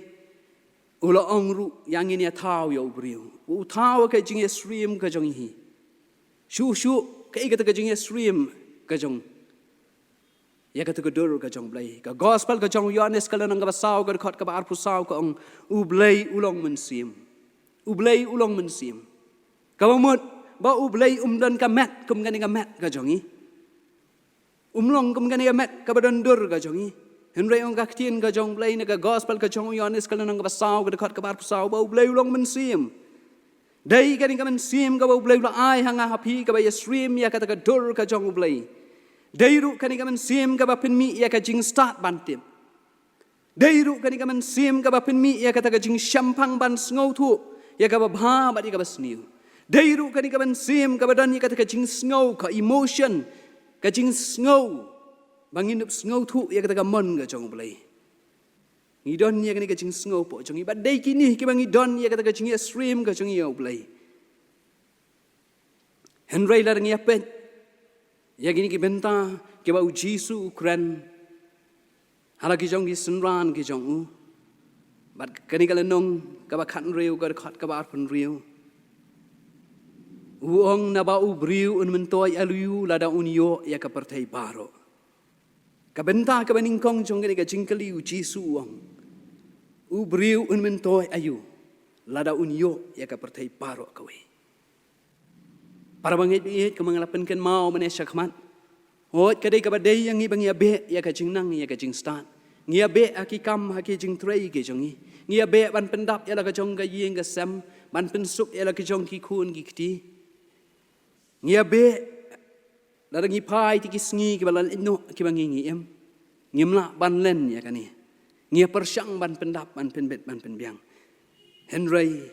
u la ong ruh, ïa ngin ïa thaw ïa u briew. U thaw ka jingïasyriem ka jong ngi hi. Shuh shuh kaei kata ka jingïasyriem ka jong, ïa kata ka dur ka jong U Blei? Ka gospel ka jong u Ïoannis ka lynnong kaba saw, ka dkhot kaba arphew saw, ka ong, U Blei u long mynsiem. U Blei u long mynsiem. Kaba mut ba U Blei um don ka met kum kane ka met ka jong ngi. Um long kum kane ka met kaba don dur ka jong ngi. Hynrei ong ka ktien ka jong U Blei na ka gospel ka jong u Ïoannis ka lynnong kaba saw, ka dkhot kaba arphew saw, ba U Blei u long mynsiem. Dei kane ka mynsiem kaba U Blei u la ai ha nga ha phi, kaba ïasyriem ïa kata ka dur ka jong U Blei. Dei ruh kane ka mynsiem kaba pynmih ïa ka jingstad ban tip. Dei ruh kane ka mynsiem kaba pynmih ïa kata ka jingshemphang ban sngewthuh ïa kaba bha bad ïa kaba sniew. Dei ruh kane ka mynsiem kaba don ïa kata ka jingsngew, ka emotion, ka jingsngew, ba ngin ïoh sngewthuh ïa kata ka mon ka jong U Blei. Ngi don ïa kane ka jingsngew hapoh jong ngi, bad dei kine kiba ngi don ïa kata ka jingïasyriem ka jong ngi ïa U Blei. Hynrei lada ngi ïa peit ïa kine ki bynta kiba u Jisu u kren ha la ki jong ki synran ki jong u, bad kane ka lynnong kaba khathynriew, ka dkhot kaba arphew hynriew, u ong, naba u briew un myntoi aïu lada un ïoh ïa ka pyrthei baroh. Ka bynta kaba nyngkong jong kane ka jingkylli, u Jisu u ong, u briew un myntoi aïu lada un ïoh ïa ka pyrthei baroh kawei. Para bangeit ba ïeit, kumba nga la pynkynmaw mynne shakhmat, hooid, ka dei kaba dei ïa ngi ba ngi ïa beh ïa ka jingnang, ïa ka jingstad. Ngi ïa beh ha ki kam, ha ki jingtrei ki jong ngi. Ngi ïa beh ban pyndap ïa la ka jong ka ïing ka sem, ban pynsuk ïa la ka jong ki khun ki kti. Ngi ïa beh lada ngi phai te ki sngi kiba la leit noh kiba ngi, ngi im, ngim lah ban len ïa kane. Ngi ïa pyrshang ban pyndap, ban pynbit, ban pynbiang. Hynrei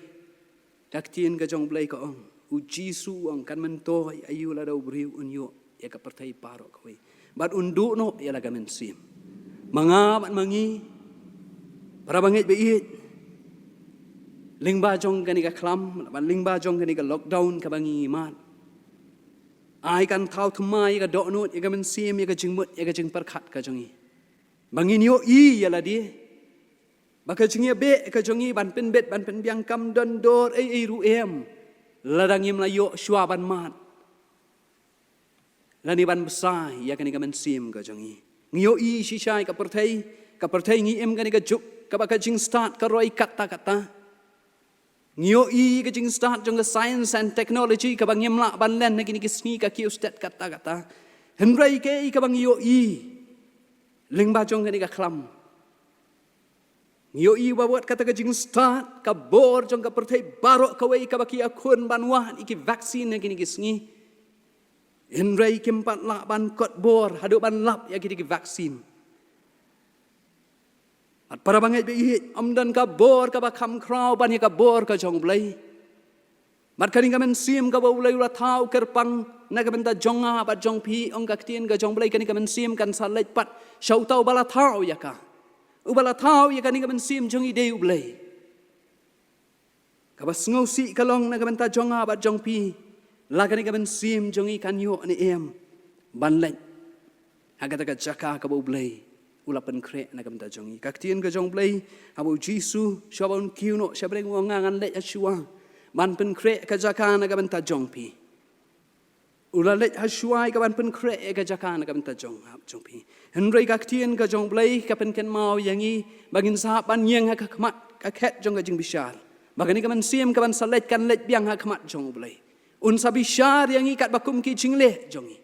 ka ktien ka jong U Blei ka ong, u Jisu u ong, kan myntoi aïu lada u briew un ïoh ïa ka pyrthei baroh kawei, bad un duh noh ïa la ka mynsiem. Ma nga bad ma ngi, para bangeit ba ïeit, lyngba jong kane ka khlam, bad lyngba jong kane ka lockdown kaba ngi mad, Ai kan thaw thymmai ïa ka dohnud, ïa ka mynsiem, ïa ka jingmut, ïa ka jingpyrkhat ka jong ngi. Ba ngin ïohi ïa lade ba ka jingïabeh ka jong ngi ban pynbit, ban pynbiang kam don dor ei ei ruh em, lada ngim la ïoh shuwa ban mad lane ban bsa ïa kane ka mynsiem ka jong ngi. Ngi ïohi shisha ïa ka pyrthei, ka pyrthei ngi im kane ka juk kaba ka jingstad ka roi katta katta. Ngi ïohi ka jingstad jong ka science and technology kaba ngim lah ban len na kine ki sngi ka kiew stet katta katta. Hynrei kaei kaba ngi ïohi lyngba jong kane ka khlam? Ngi ïohi ba wat kata ka jingstad, ka bor jong ka pyrthei baroh kawei kaba ki ïakhun ban wad ïa ki vaccine ha kine ki sngi. Hynrei kim pat lah ban kot bor haduh ban lap ïa kine ki vaccine. Bad para bangeit ba ïeit, ym don ka bor kaba kham khraw ban ïa ka bor ka jong U Blei. Bad kane ka mynsiem kaba U Blei u la thaw kyrpang na ka bynta jong nga bad jong phi, ong ka ktien ka jong U Blei, kane ka mynsiem kan sa leit pat sha uta uba la thaw ïa ka. Uba la thaw ïa kane ka mynsiem jong ngi dei U Blei. Kaba sngewsih ka long na ka bynta jong nga bad jong phi, la kane ka mynsiem jong ngi kan ïoh ne em ban leit ha kata ka jaka kaba U Blei u la pynkhreh na ka bynta jong ngi. Ka ktien ka jong U Blei, haba U Jisu shuwa ba un kiew noh sha bneng u ong, nga ngan leit ha shuwa ban pynkhreh ka jaka na ka bynta jong phi. U la leit ha shuwa ïa ka ban pynkhreh ïa ka jaka na ka bynta jong nga bad jong phi. Hynrei ka ktien ka jong U Blei ka pynkynmaw ïa ngi ba ngin sa hap ban ïeng ha ka khmat ka khet jong ka jingbishar, ba kane ka mynsiem ka ban sa leit kan leit biang ha khmat jong U Blei. Un sa bishar ïa ngi katba kum ki jingleh jong ngi.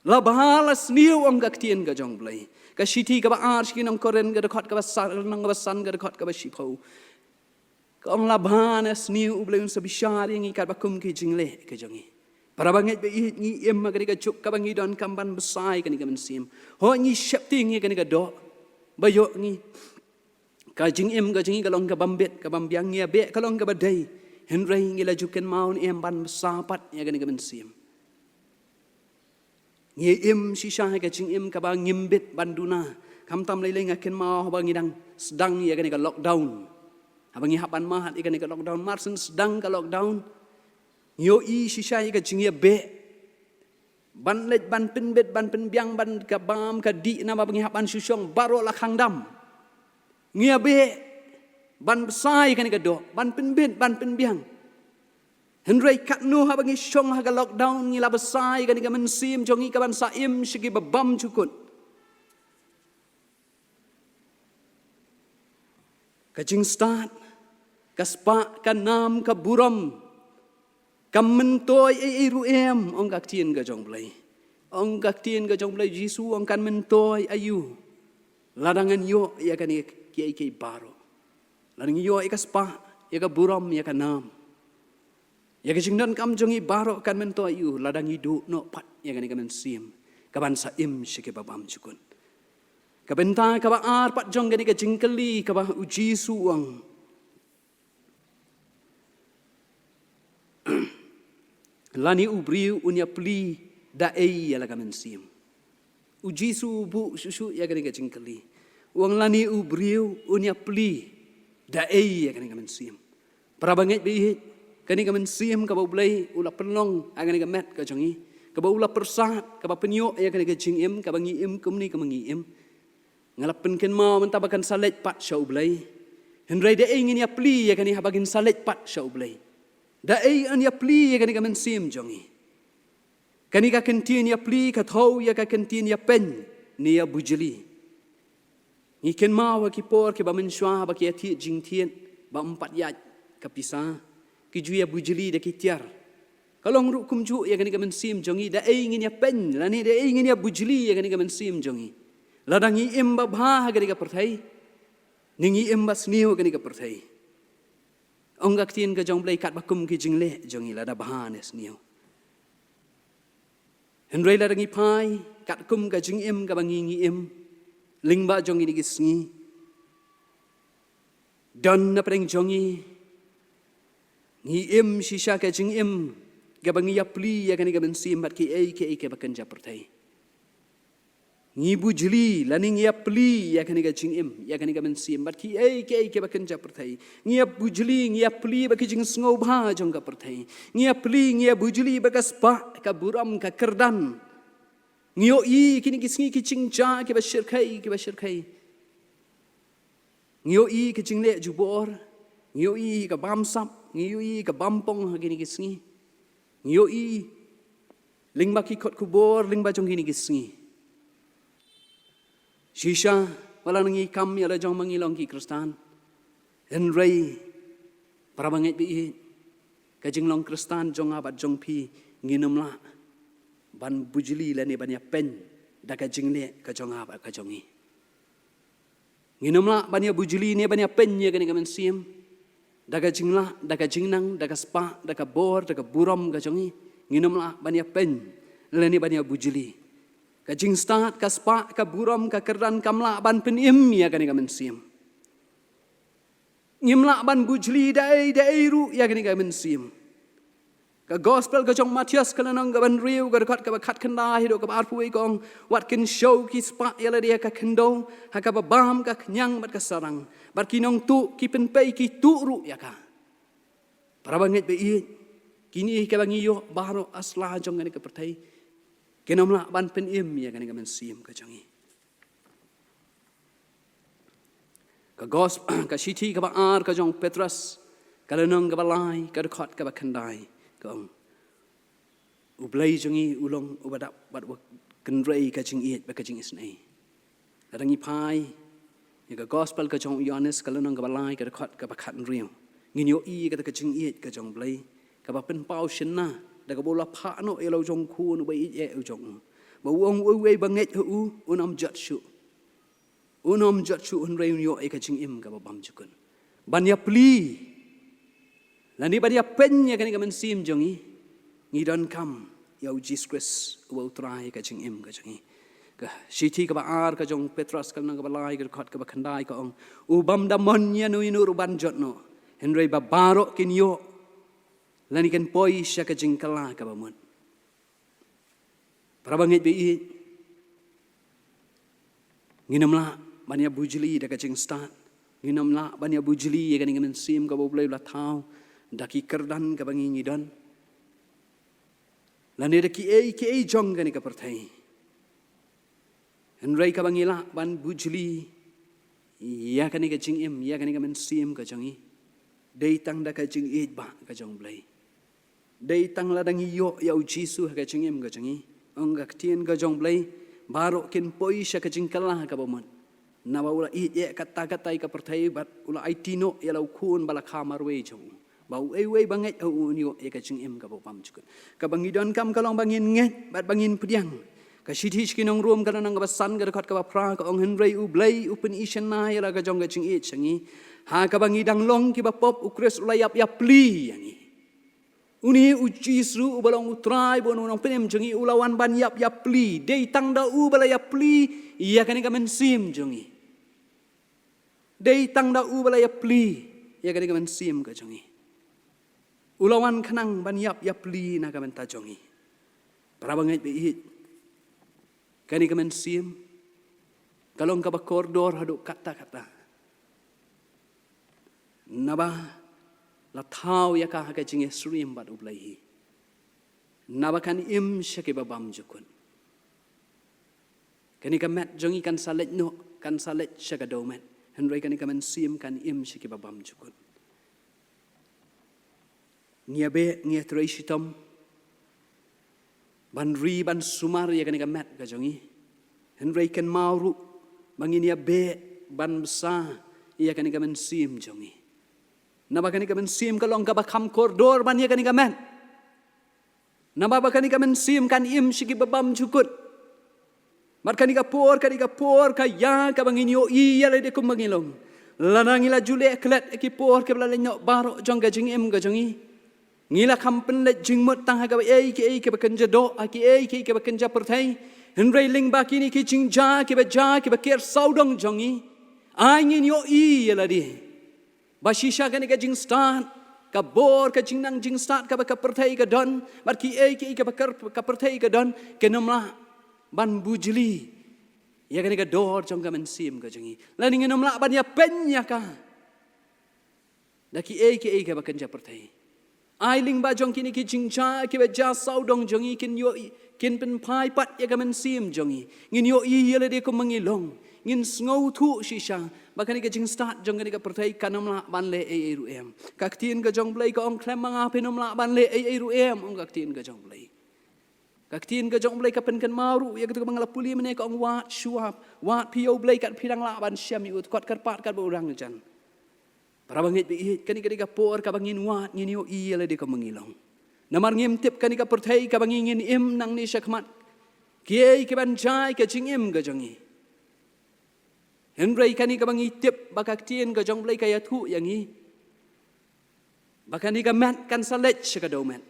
La bha la sniew, ong ka ktien ka jong U Blei. Ka shithi kaba ar sha ki nong Korinth, ka dkhot kaba san, lynnong kaba san, ka dkhot kaba shiphew. Ka ong, la bha ne sniew, U Blei un sa bishar ïa ngi katba kum ki jingleh ka jong ngi. Para bangeit ba ïeit, ngi im ha kane ka juk kaba ngi donkam ban bsa ïa kane ka mynsiem. Hooid, ngi sheptieng ïa kane ka doh ba ïoh ngi. Ka jingim ka jong ngi ka long kaba mbit, kaba mbiang, ngi ïabeh ka long kaba dei. Hynrei ngi la ju kynmaw ne em ban bsa pat ïa kane ka mynsiem? Ngi im shisha ha ka jingim kaba ngim bit ban duna. Khamtam lei lei nga kynmaw haba ngi dang sdang ïa kane ka lockdown, haba ngi hap ban mad ïa kane ka lockdown, mar shen sdang ka lockdown, ngi ïohi shisha ïa ka jingïabeh ban leit ban pynbit ban pynbiang ban ka bam ka dih, namar ba ngi hap ban shu shong baroh la khang dam. Ngi ïabeh ban bsa ïa kane ka doh, ban pynbit ban pynbiang. Hynrei katno haba ngi shong ha ka lockdown ngi la bsa ïa kane ka mynsiem jong ngi ka ban sa im sha ki babymjukut? Ka jingstad, ka spah, ka nam, ka burom, kam myntoi ei ei ruh em, ong ka ktien ka jong U Blei. Ong ka ktien ka jong U Blei, Jisu ong kan myntoi aïu lada ngan ïoh ïa kane kiei kiei baroh? Lada ngi ïoh ïa ka spah, ïa ka burom, ïa ka nam, ïa ka jingdonkam jong ngi baroh kan myntoi aïu lada ngi duh noh pat ïa kane ka mynsiem ka ban sa im sha ki babymjukut? Ka bynta kaba ar pat jong kane ka jingkylli kaba U Jisu u ong, lane u briew un ïapli da ei ïa la ka mynsiem? U Jisu u buh shuh shuh ïa kane ka jingkylli. U ong, lane u briew un ïapli da ei ïa kane ka mynsiem? Para bangeit ba ïeit, kane ka mynsiem kaba U Blei u la pynlong ha kane ka met ka jong ngi, kaba u la pyrsad, kaba pynïoh ïa kane ka jingim kaba ngi im kumne kaba ngi im. Nga la pynkynmaw mynta ba kan sa leit pat sha U Blei. Hynrei da ei ngin ïapli ïa kane haba ngin sa leit pat sha U Blei? Da ei yn ïapli ïa kane ka mynsiem jong ngi? Kane ka kyntien ïapli ka thew ïa ka kyntien ïapeiñ ne ïabujli. Ngi kynmaw ha ki por kiba mynshuwa ba ki ïathied jingthied ba ym pat ïaid ka pisa, ki ju ïabujli da ki tiar. Ka long ruh kumjuh ïa kane ka mynsiem jong ngi, da ei ngin ïapeiñ lane da ei ngin ïabujli ïa kane ka mynsiem jong ngi? Lada ngi im babha ha kane ka pyrthei ne ngi im basniew ha kane ka pyrthei? Ong ka ktien ka jong U Blei, katba kum ki jingleh jong ngi, lada bha ne sniew. Hynrei lada ngi phai katkum ka jingim kaba ngi ngi im lyngba jong kine ki sngi, don na pdeng jong ngi, ngi im shisha ka jingim kaba ngi ïapli ïa kane ka mynsiem bad kiei kiei kiba kynja pyrthei. Ngi bujli, lane ngi ïa pli, ïa kane ka jingim, ïa kane ka mynsiem, bad kiei, kiei, kiba kynja pyrthei. Ngi ïa bujli, ngi ïa pli, bad ki jingsngewbha jong ka pyrthei. Ngi ïa pli, ngi ïa bujli, bad ka spah, ka burom, ka kyrdan. Ngi ïohi, kine ki sngi ki jingjia, kiba shyrkhei, kiba shyrkhei. Ngi ïohi, ka jingleh jubor. Ngi ïohi, ka bamsap. Ngi ïohi, ka bampong, ha kine ki sngi. Ngi ïohi, lyngba ki kot khubor, lyngba jong kine ki sngi. Shisha, wat la ngi kam ïa la jong ma ngi long ki Khristan. Hynrei, para bangeit baieit, ka jinglong Khristan jong nga bad jong phi, ngin ym lah ban bujli lane ban ïa pyn, da ka jingleh ka jong nga bad ka jong ngi. Ngin ym lah ban ïa bujli ne ban ïa pyn ïa kane ka mynsiem. Da ka jinglah, da ka jingnang, da ka spah, da ka bor, da ka burom ka jong ngi. Ngin ym lah ban ïa pyn, lane ban ïa bujli. Ka jingstad, ka spah, ka burom, ka kyrdan kam lah ban pynim ïa kane ka mynsiem. Ngim lah ban bujli da ei, da ei ruh ïa kane ka mynsiem. Ka gospel ka jong Mathaios ka lynnong kaba hynriew ka dkhot kaba khatkhyndai haduh kaba arphew wei ka ong, wat kynshew ki spah ïa lade ha ka khyndew, ha kaba bam ka khñiang bad ka sarang. Bad ki nongtuh ki pynpei ki tuh ruh ïa ka. Para bangeit baieit, kine kiba ngi ïoh baroh ha sla jong kane ka pyrthei, kin ym lah ban pynim ïa kane ka mynsiem ka jong ngi. Ka gos-, ka shithi kaba ar ka jong Petros, ka lynnong kaba lai, ka dkhot kaba khyndai, ka ong, U Blei jong ngi u long uba dap bad uba kynrei ka jingïeit bad ka jingisynei. Lada ngi phai ïa ka gospel ka jong u Ïoannis, ka lynnong kaba lai, ka dkhot kaba khathynriew, ngin ïohi kata ka jingïeit ka jong U Blei, kaba pynpaw shynna da kaba u la phah noh ïa la u jong u Khun uba ïeit eh u jong u, ba u ong uwei uwei ba ngeit ha u un ym jot shuh. Un ym jot shuh, hynrei un ïoh ïa ka jingim kaba bymjukut. Ban ïa pli, lane ban ïa pyn ïa kane ka mynsiem jong ngi, ngi donkam ïa u Jisu Khrist uba u Trai ka jingim ka jong ngi. Ka shithi kaba ar ka jong Petros, ka lynnong kaba lai, ka dkhot kaba khyndai, ka ong, u bym da mon ïano ïano ruh ban jot noh, hynrei ba baroh kin ïoh, lane kin poi sha ka jingkylla kaba mut. Para bangeit baieit, ngin ym lah ban ïa bujli da ka jingstad, ngin ym lah ban ïa bujli ïa kane ka mynsiem kaba U Blei u la thaw, da ki kyrdan kaba ngi ngi don, lane da kiei kiei jong kane ka pyrthei. Hynrei kaba ngi lah ban bujli ïa kane ka jingim, ïa kane ka mynsiem ka jong ngi, dei tang da ka jingïeit bah ka jong U Blei. Dei tang lada ngi ïoh ïa u Jisu ha ka jingim ka jong ngi. Ong ka ktien ka jong U Blei, baroh kin poi sha ka jingkylla kaba mut. Naba u la ïeit eh katta katta ïa ka pyrthei bad u la aiti noh ïa la u Khun ba la kha marwei jong u, ba uwei uwei ba ngeit ha u un ïoh ïa ka jingim kaba bymjukut. Kaba ngi donkam ka long ba ngin ngeit bad ba ngin pdiang. Ka shithi sha ki nong Rom, ka lynnong kaba san, ka dkhot kaba phra, ka ong, hynrei U Blei u pyni shynna ïa la ka jong ka jingïeit sha ngi, ha kaba ngi dang long kiba pop, u Khrist u la ïap ïa pli ïa ngi. Une u Jisu uba long u Trai bad u Nongpynim jong ngi, u la wan ban ïap ïa pli. Dei tang da u ba la ïa pli ïa kane ka mynsiem jong ngi. Dei tang da u ba la ïa pli ïa kane ka mynsiem ka jong ngi. U la wan khnang ban ïap ïa pli na ka bynta jong ngi. Para bangeit baieit, kane ka mynsiem ka long kaba kordor haduh katta katta. Naba la thaw ïa ka ha ka jingïasyriem bad U Blei hi. Naba kan im sha kiba bymjukut. Kane ka met jong ngi kan sa leit noh, kan sa leit sha ka dewmet. Hynrei kane ka mynsiem kan im sha kiba bymjukut. Ngi ïa beh, ngi ïa trei shitom ban ri ban sumar ïa kane ka met ka jong ngi. Hynrei kynmaw ruh ba ngin ïa beh ban bsa ïa kane ka mynsiem jong ngi. Naba kane ka mynsiem ka long kaba kham kordor ban ïa kane ka met. Naba ba kane ka mynsiem kan im sha kiba bymjukut. Bad kane ka por, kane ka por ka ïa kaba ngin ïohi ïa lade kumba ngi long. Lada ngi la ju leh klet ïa ki por kiba la leit noh baroh jong ka jingim ka jong ngi, ngi la kham pynleit jingmut tang ha kaba ei ki ei kiba kynja doh, ha ki ei ki ei kiba kynja pyrthei. Hynrei lyngba kine ki jingjia kiba jia, kiba ker sawdong jong ngi, ai ngin ïohi ïa lade ba shisha kane ka jingstad, ka bor, ka jingnang jingstad kaba ka pyrthei ka don, bad ki ei ki ei kaba ka pyrthei ka don, kin ym lah ban bujli ïa kane ka dor jong ka mynsiem ka jong ngi, lane ngin ym lah ban ïapeiñ ïa ka da kiei kiei kiba kynja pyrthei. Ai lyngba jong kine ki jingjia kiba jia sawdong jong ngi kin ïohi, kin pynphai pat ïa ka mynsiem jong ngi. Ngin ïohi ïa lade kumba ngi long. Ngin sngewthuh shisha ba kane ka jingstad jong kane ka pyrthei kan ym lah ban leh ei ei ruh em. Ka ktien ka jong U Blei ka ong khlem ma nga phin ym lah ban leh ei ei ruh em, ong ka ktien ka jong U Blei. Ka ktien ka jong U Blei ka pynkynmaw ruh ïa kata kaba nga la pule mynne, ka ong wad shuwa, wad phi ïa U Blei kat phi dang lah ban shem ïa u, dkhot kyrpad kat ba u dang jan. Para bangeit ba ïeit, kane ka dei ka por kaba ngin wad, ngin ïohi ïa lade kumba ngi long. Namar ngim tip kane ka pyrthei kaba ngi ngin im nangne shakhmat kiei kiban jia ïa ka jingim ka jong ngi. Hynrei kane kaba ngi tip ba ka ktien ka jong U Blei ka ïathuh ïa ngi ba kane ka met kan sa leit sha ka dewmet,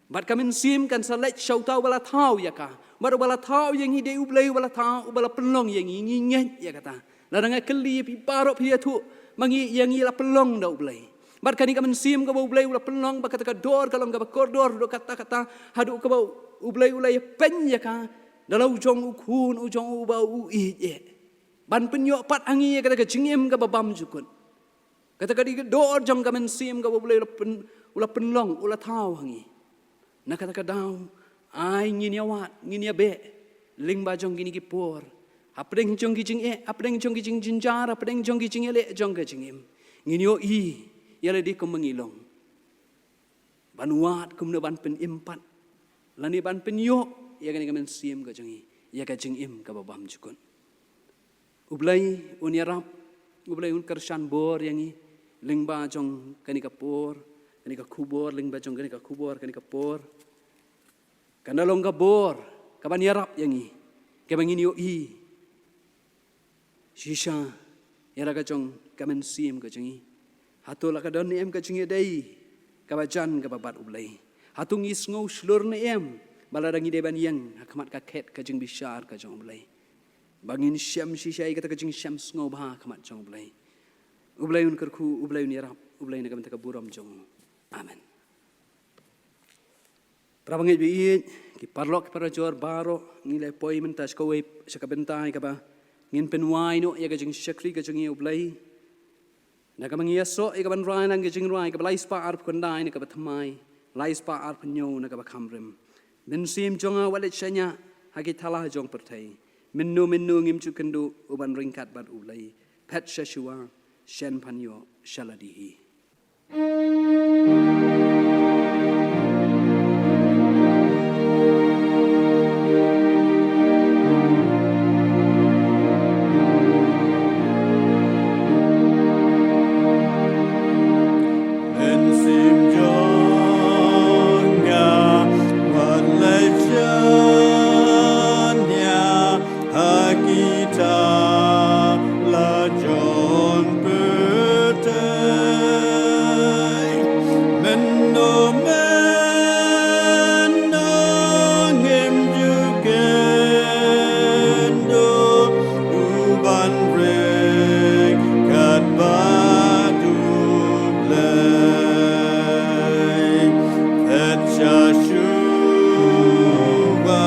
bad ka mynsiem kan sa leit sha uta uba la thaw ïa ka. Bad uba la thaw ïa ngi dei U Blei uba la thaw, uba la pynlong ïa ngi, ngi ngeit ïa kata. Lada nga kylli ïa phi baroh phi ïathuh ba ngi, ïa ngi la pynlong da U Blei. Bad kane ka mynsiem kaba U Blei u la pynlong, ba kata ka dor ka long kaba kordor haduh katta katta, haduh kaba U Blei u la ïapeiñ ïa ka da la u jong u Khun u jong u uba u ïeit eh, ban pynïoh pat ha ngi ïa kata ka jingim kaba bymjukut. Kata ka dei ka dor jong ka mynsiem kaba U Blei u la pyn-, u la pynlong, u la thaw ha ngi. Na kata ka daw, ai ngin ïawad, ngin ïabeh lyngba jong kine ki por, hapdeng jong ki jingeh, hapdeng jong ki jingjynjar, hapdeng jong ki jingïaleh jong ka jingim. Ngin ïohi ïa lade kumba ngi long, ban wad kumno ban pynim pat, lane ban pynïoh ïa kane ka mynsiem ka jong ngi ïa ka jingim kaba bymjukut. U Blei un ïarap, U Blei un kyrshan bor ïa ngi lyngba jong kane ka por, kane ka khubor, lyngba jong kane ka khubor, kane ka por. Kan da long ka bor kaban ïarap ïa ngi, kaba ngin ïohi shisha ïa la ka jong ka mynsiem ka jong ngi. Hato la ka don ne em ka jingïadei kaba jan kaba bad U Blei? Hato ngi sngew shlur ne em ba lada ngi dei ban ïeng ha khmat ka khet ka jingbishar ka jong U Blei, ba ngin shem shisha ïa kata ka jingshem sngewbha ha khmat jong U Blei? U Blei un kyrkhu, U Blei un ïarap, U Blei na ka bynta ka burom jong u. Amen. Para bangeit ba ïeit, ki paralok ki parajor baroh, ngi la poi mynta sha kawei, sha ka bynta ïa kaba ngin pynwai noh ïa ka jingshakri ka jong ngi ïa U Blei. Na kaba ngi ïasoh ïa kaban rai lang ka jingrwai kaba lai spah arphew khyndai na kaba thymmai lai spah arphew hynñiew na kaba kham rim. Mynsiem jong nga wat leit shaniah ha ki thala jong pyrthei. Mynno mynno ngim ju kynduh u ban ryngkat bad U Blei. Phet sha shuwa, shen pan ïoh sha lade hi. Mynsiem jong nga wat leit shaniah ha ki thala jong pyrthei. Mynno mynno ngim ju kynduh u ban ryngkat bad U Blei. Phet sha shuwa,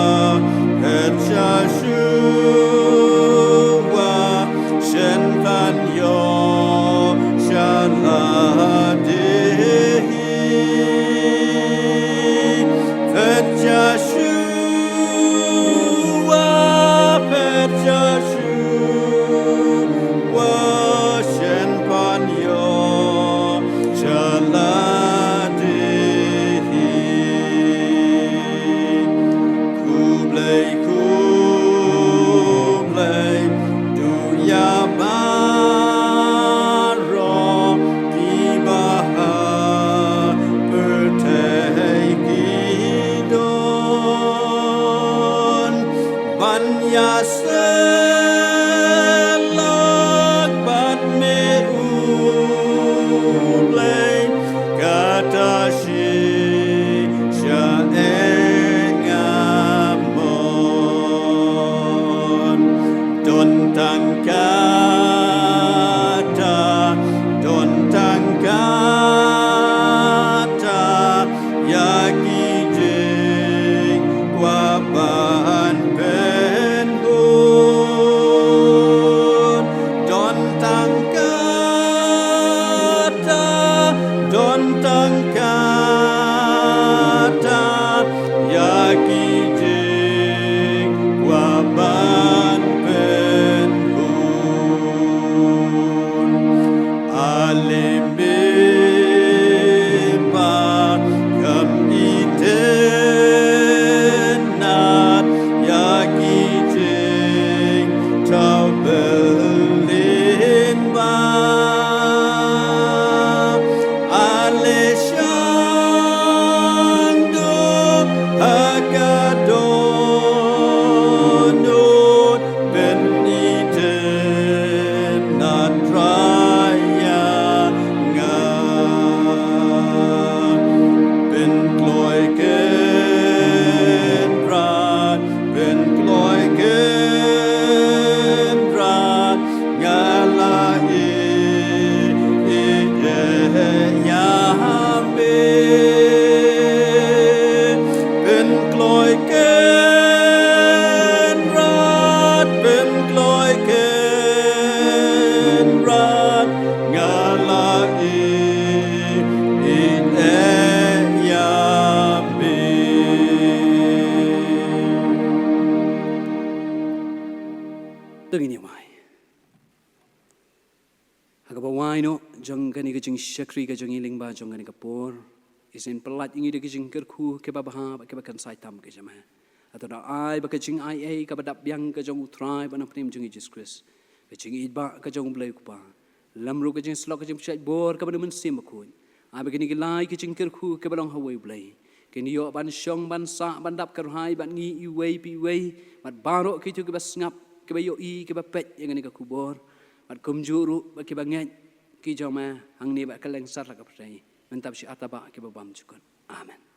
phet sha shuwa, shen pan ïoh sha lade hi. Phet sha shuwa, phet sha shuwa, shen pan ïoh sha lade hi. Khublei, khublei, to ïa baroh kiba ha pyrthei ki don. Ban ïasyllok bad me U Blei, kata shisha eh nga mon. Don tang kata, don tang kata, ïa ki jingkwah ban pynbun. To ngin ïa wai. Ha kaba wai noh jong kane ka jingshakri ka jong ngi lyngba jong kane ka por, isien pyllait ïa ngi da ki jingkyrkhu kiba bha bad kiba kynsai tam ki jong me. Hato da ai ba ka jingaiei kaba dap biang ka jong U Trai bad U Nongpynim jong ngi Jisu Khrist, ka jingïeit ba ka jong U Blei U Kpa, lem ruh ka jingsyllok ka jingpynshait bor kaba na U Mynsiem Bakhuid, ai ba kine ki lai ki jingkyrkhu kiba long ha uwei U Blei kin ïoh ban shong ban sah ban dap kyrhai bad ngi iwei pa iwei, bad baroh kito kiba sngap, kiba ïohi, kiba peit ïa kane ka khubor, bad kumjuh ruh bad kiba ngeit ki jong me hangne bad kylleng satlak ka pyrthei, mynta bad shi arta ba kiba bymjukut. Amen.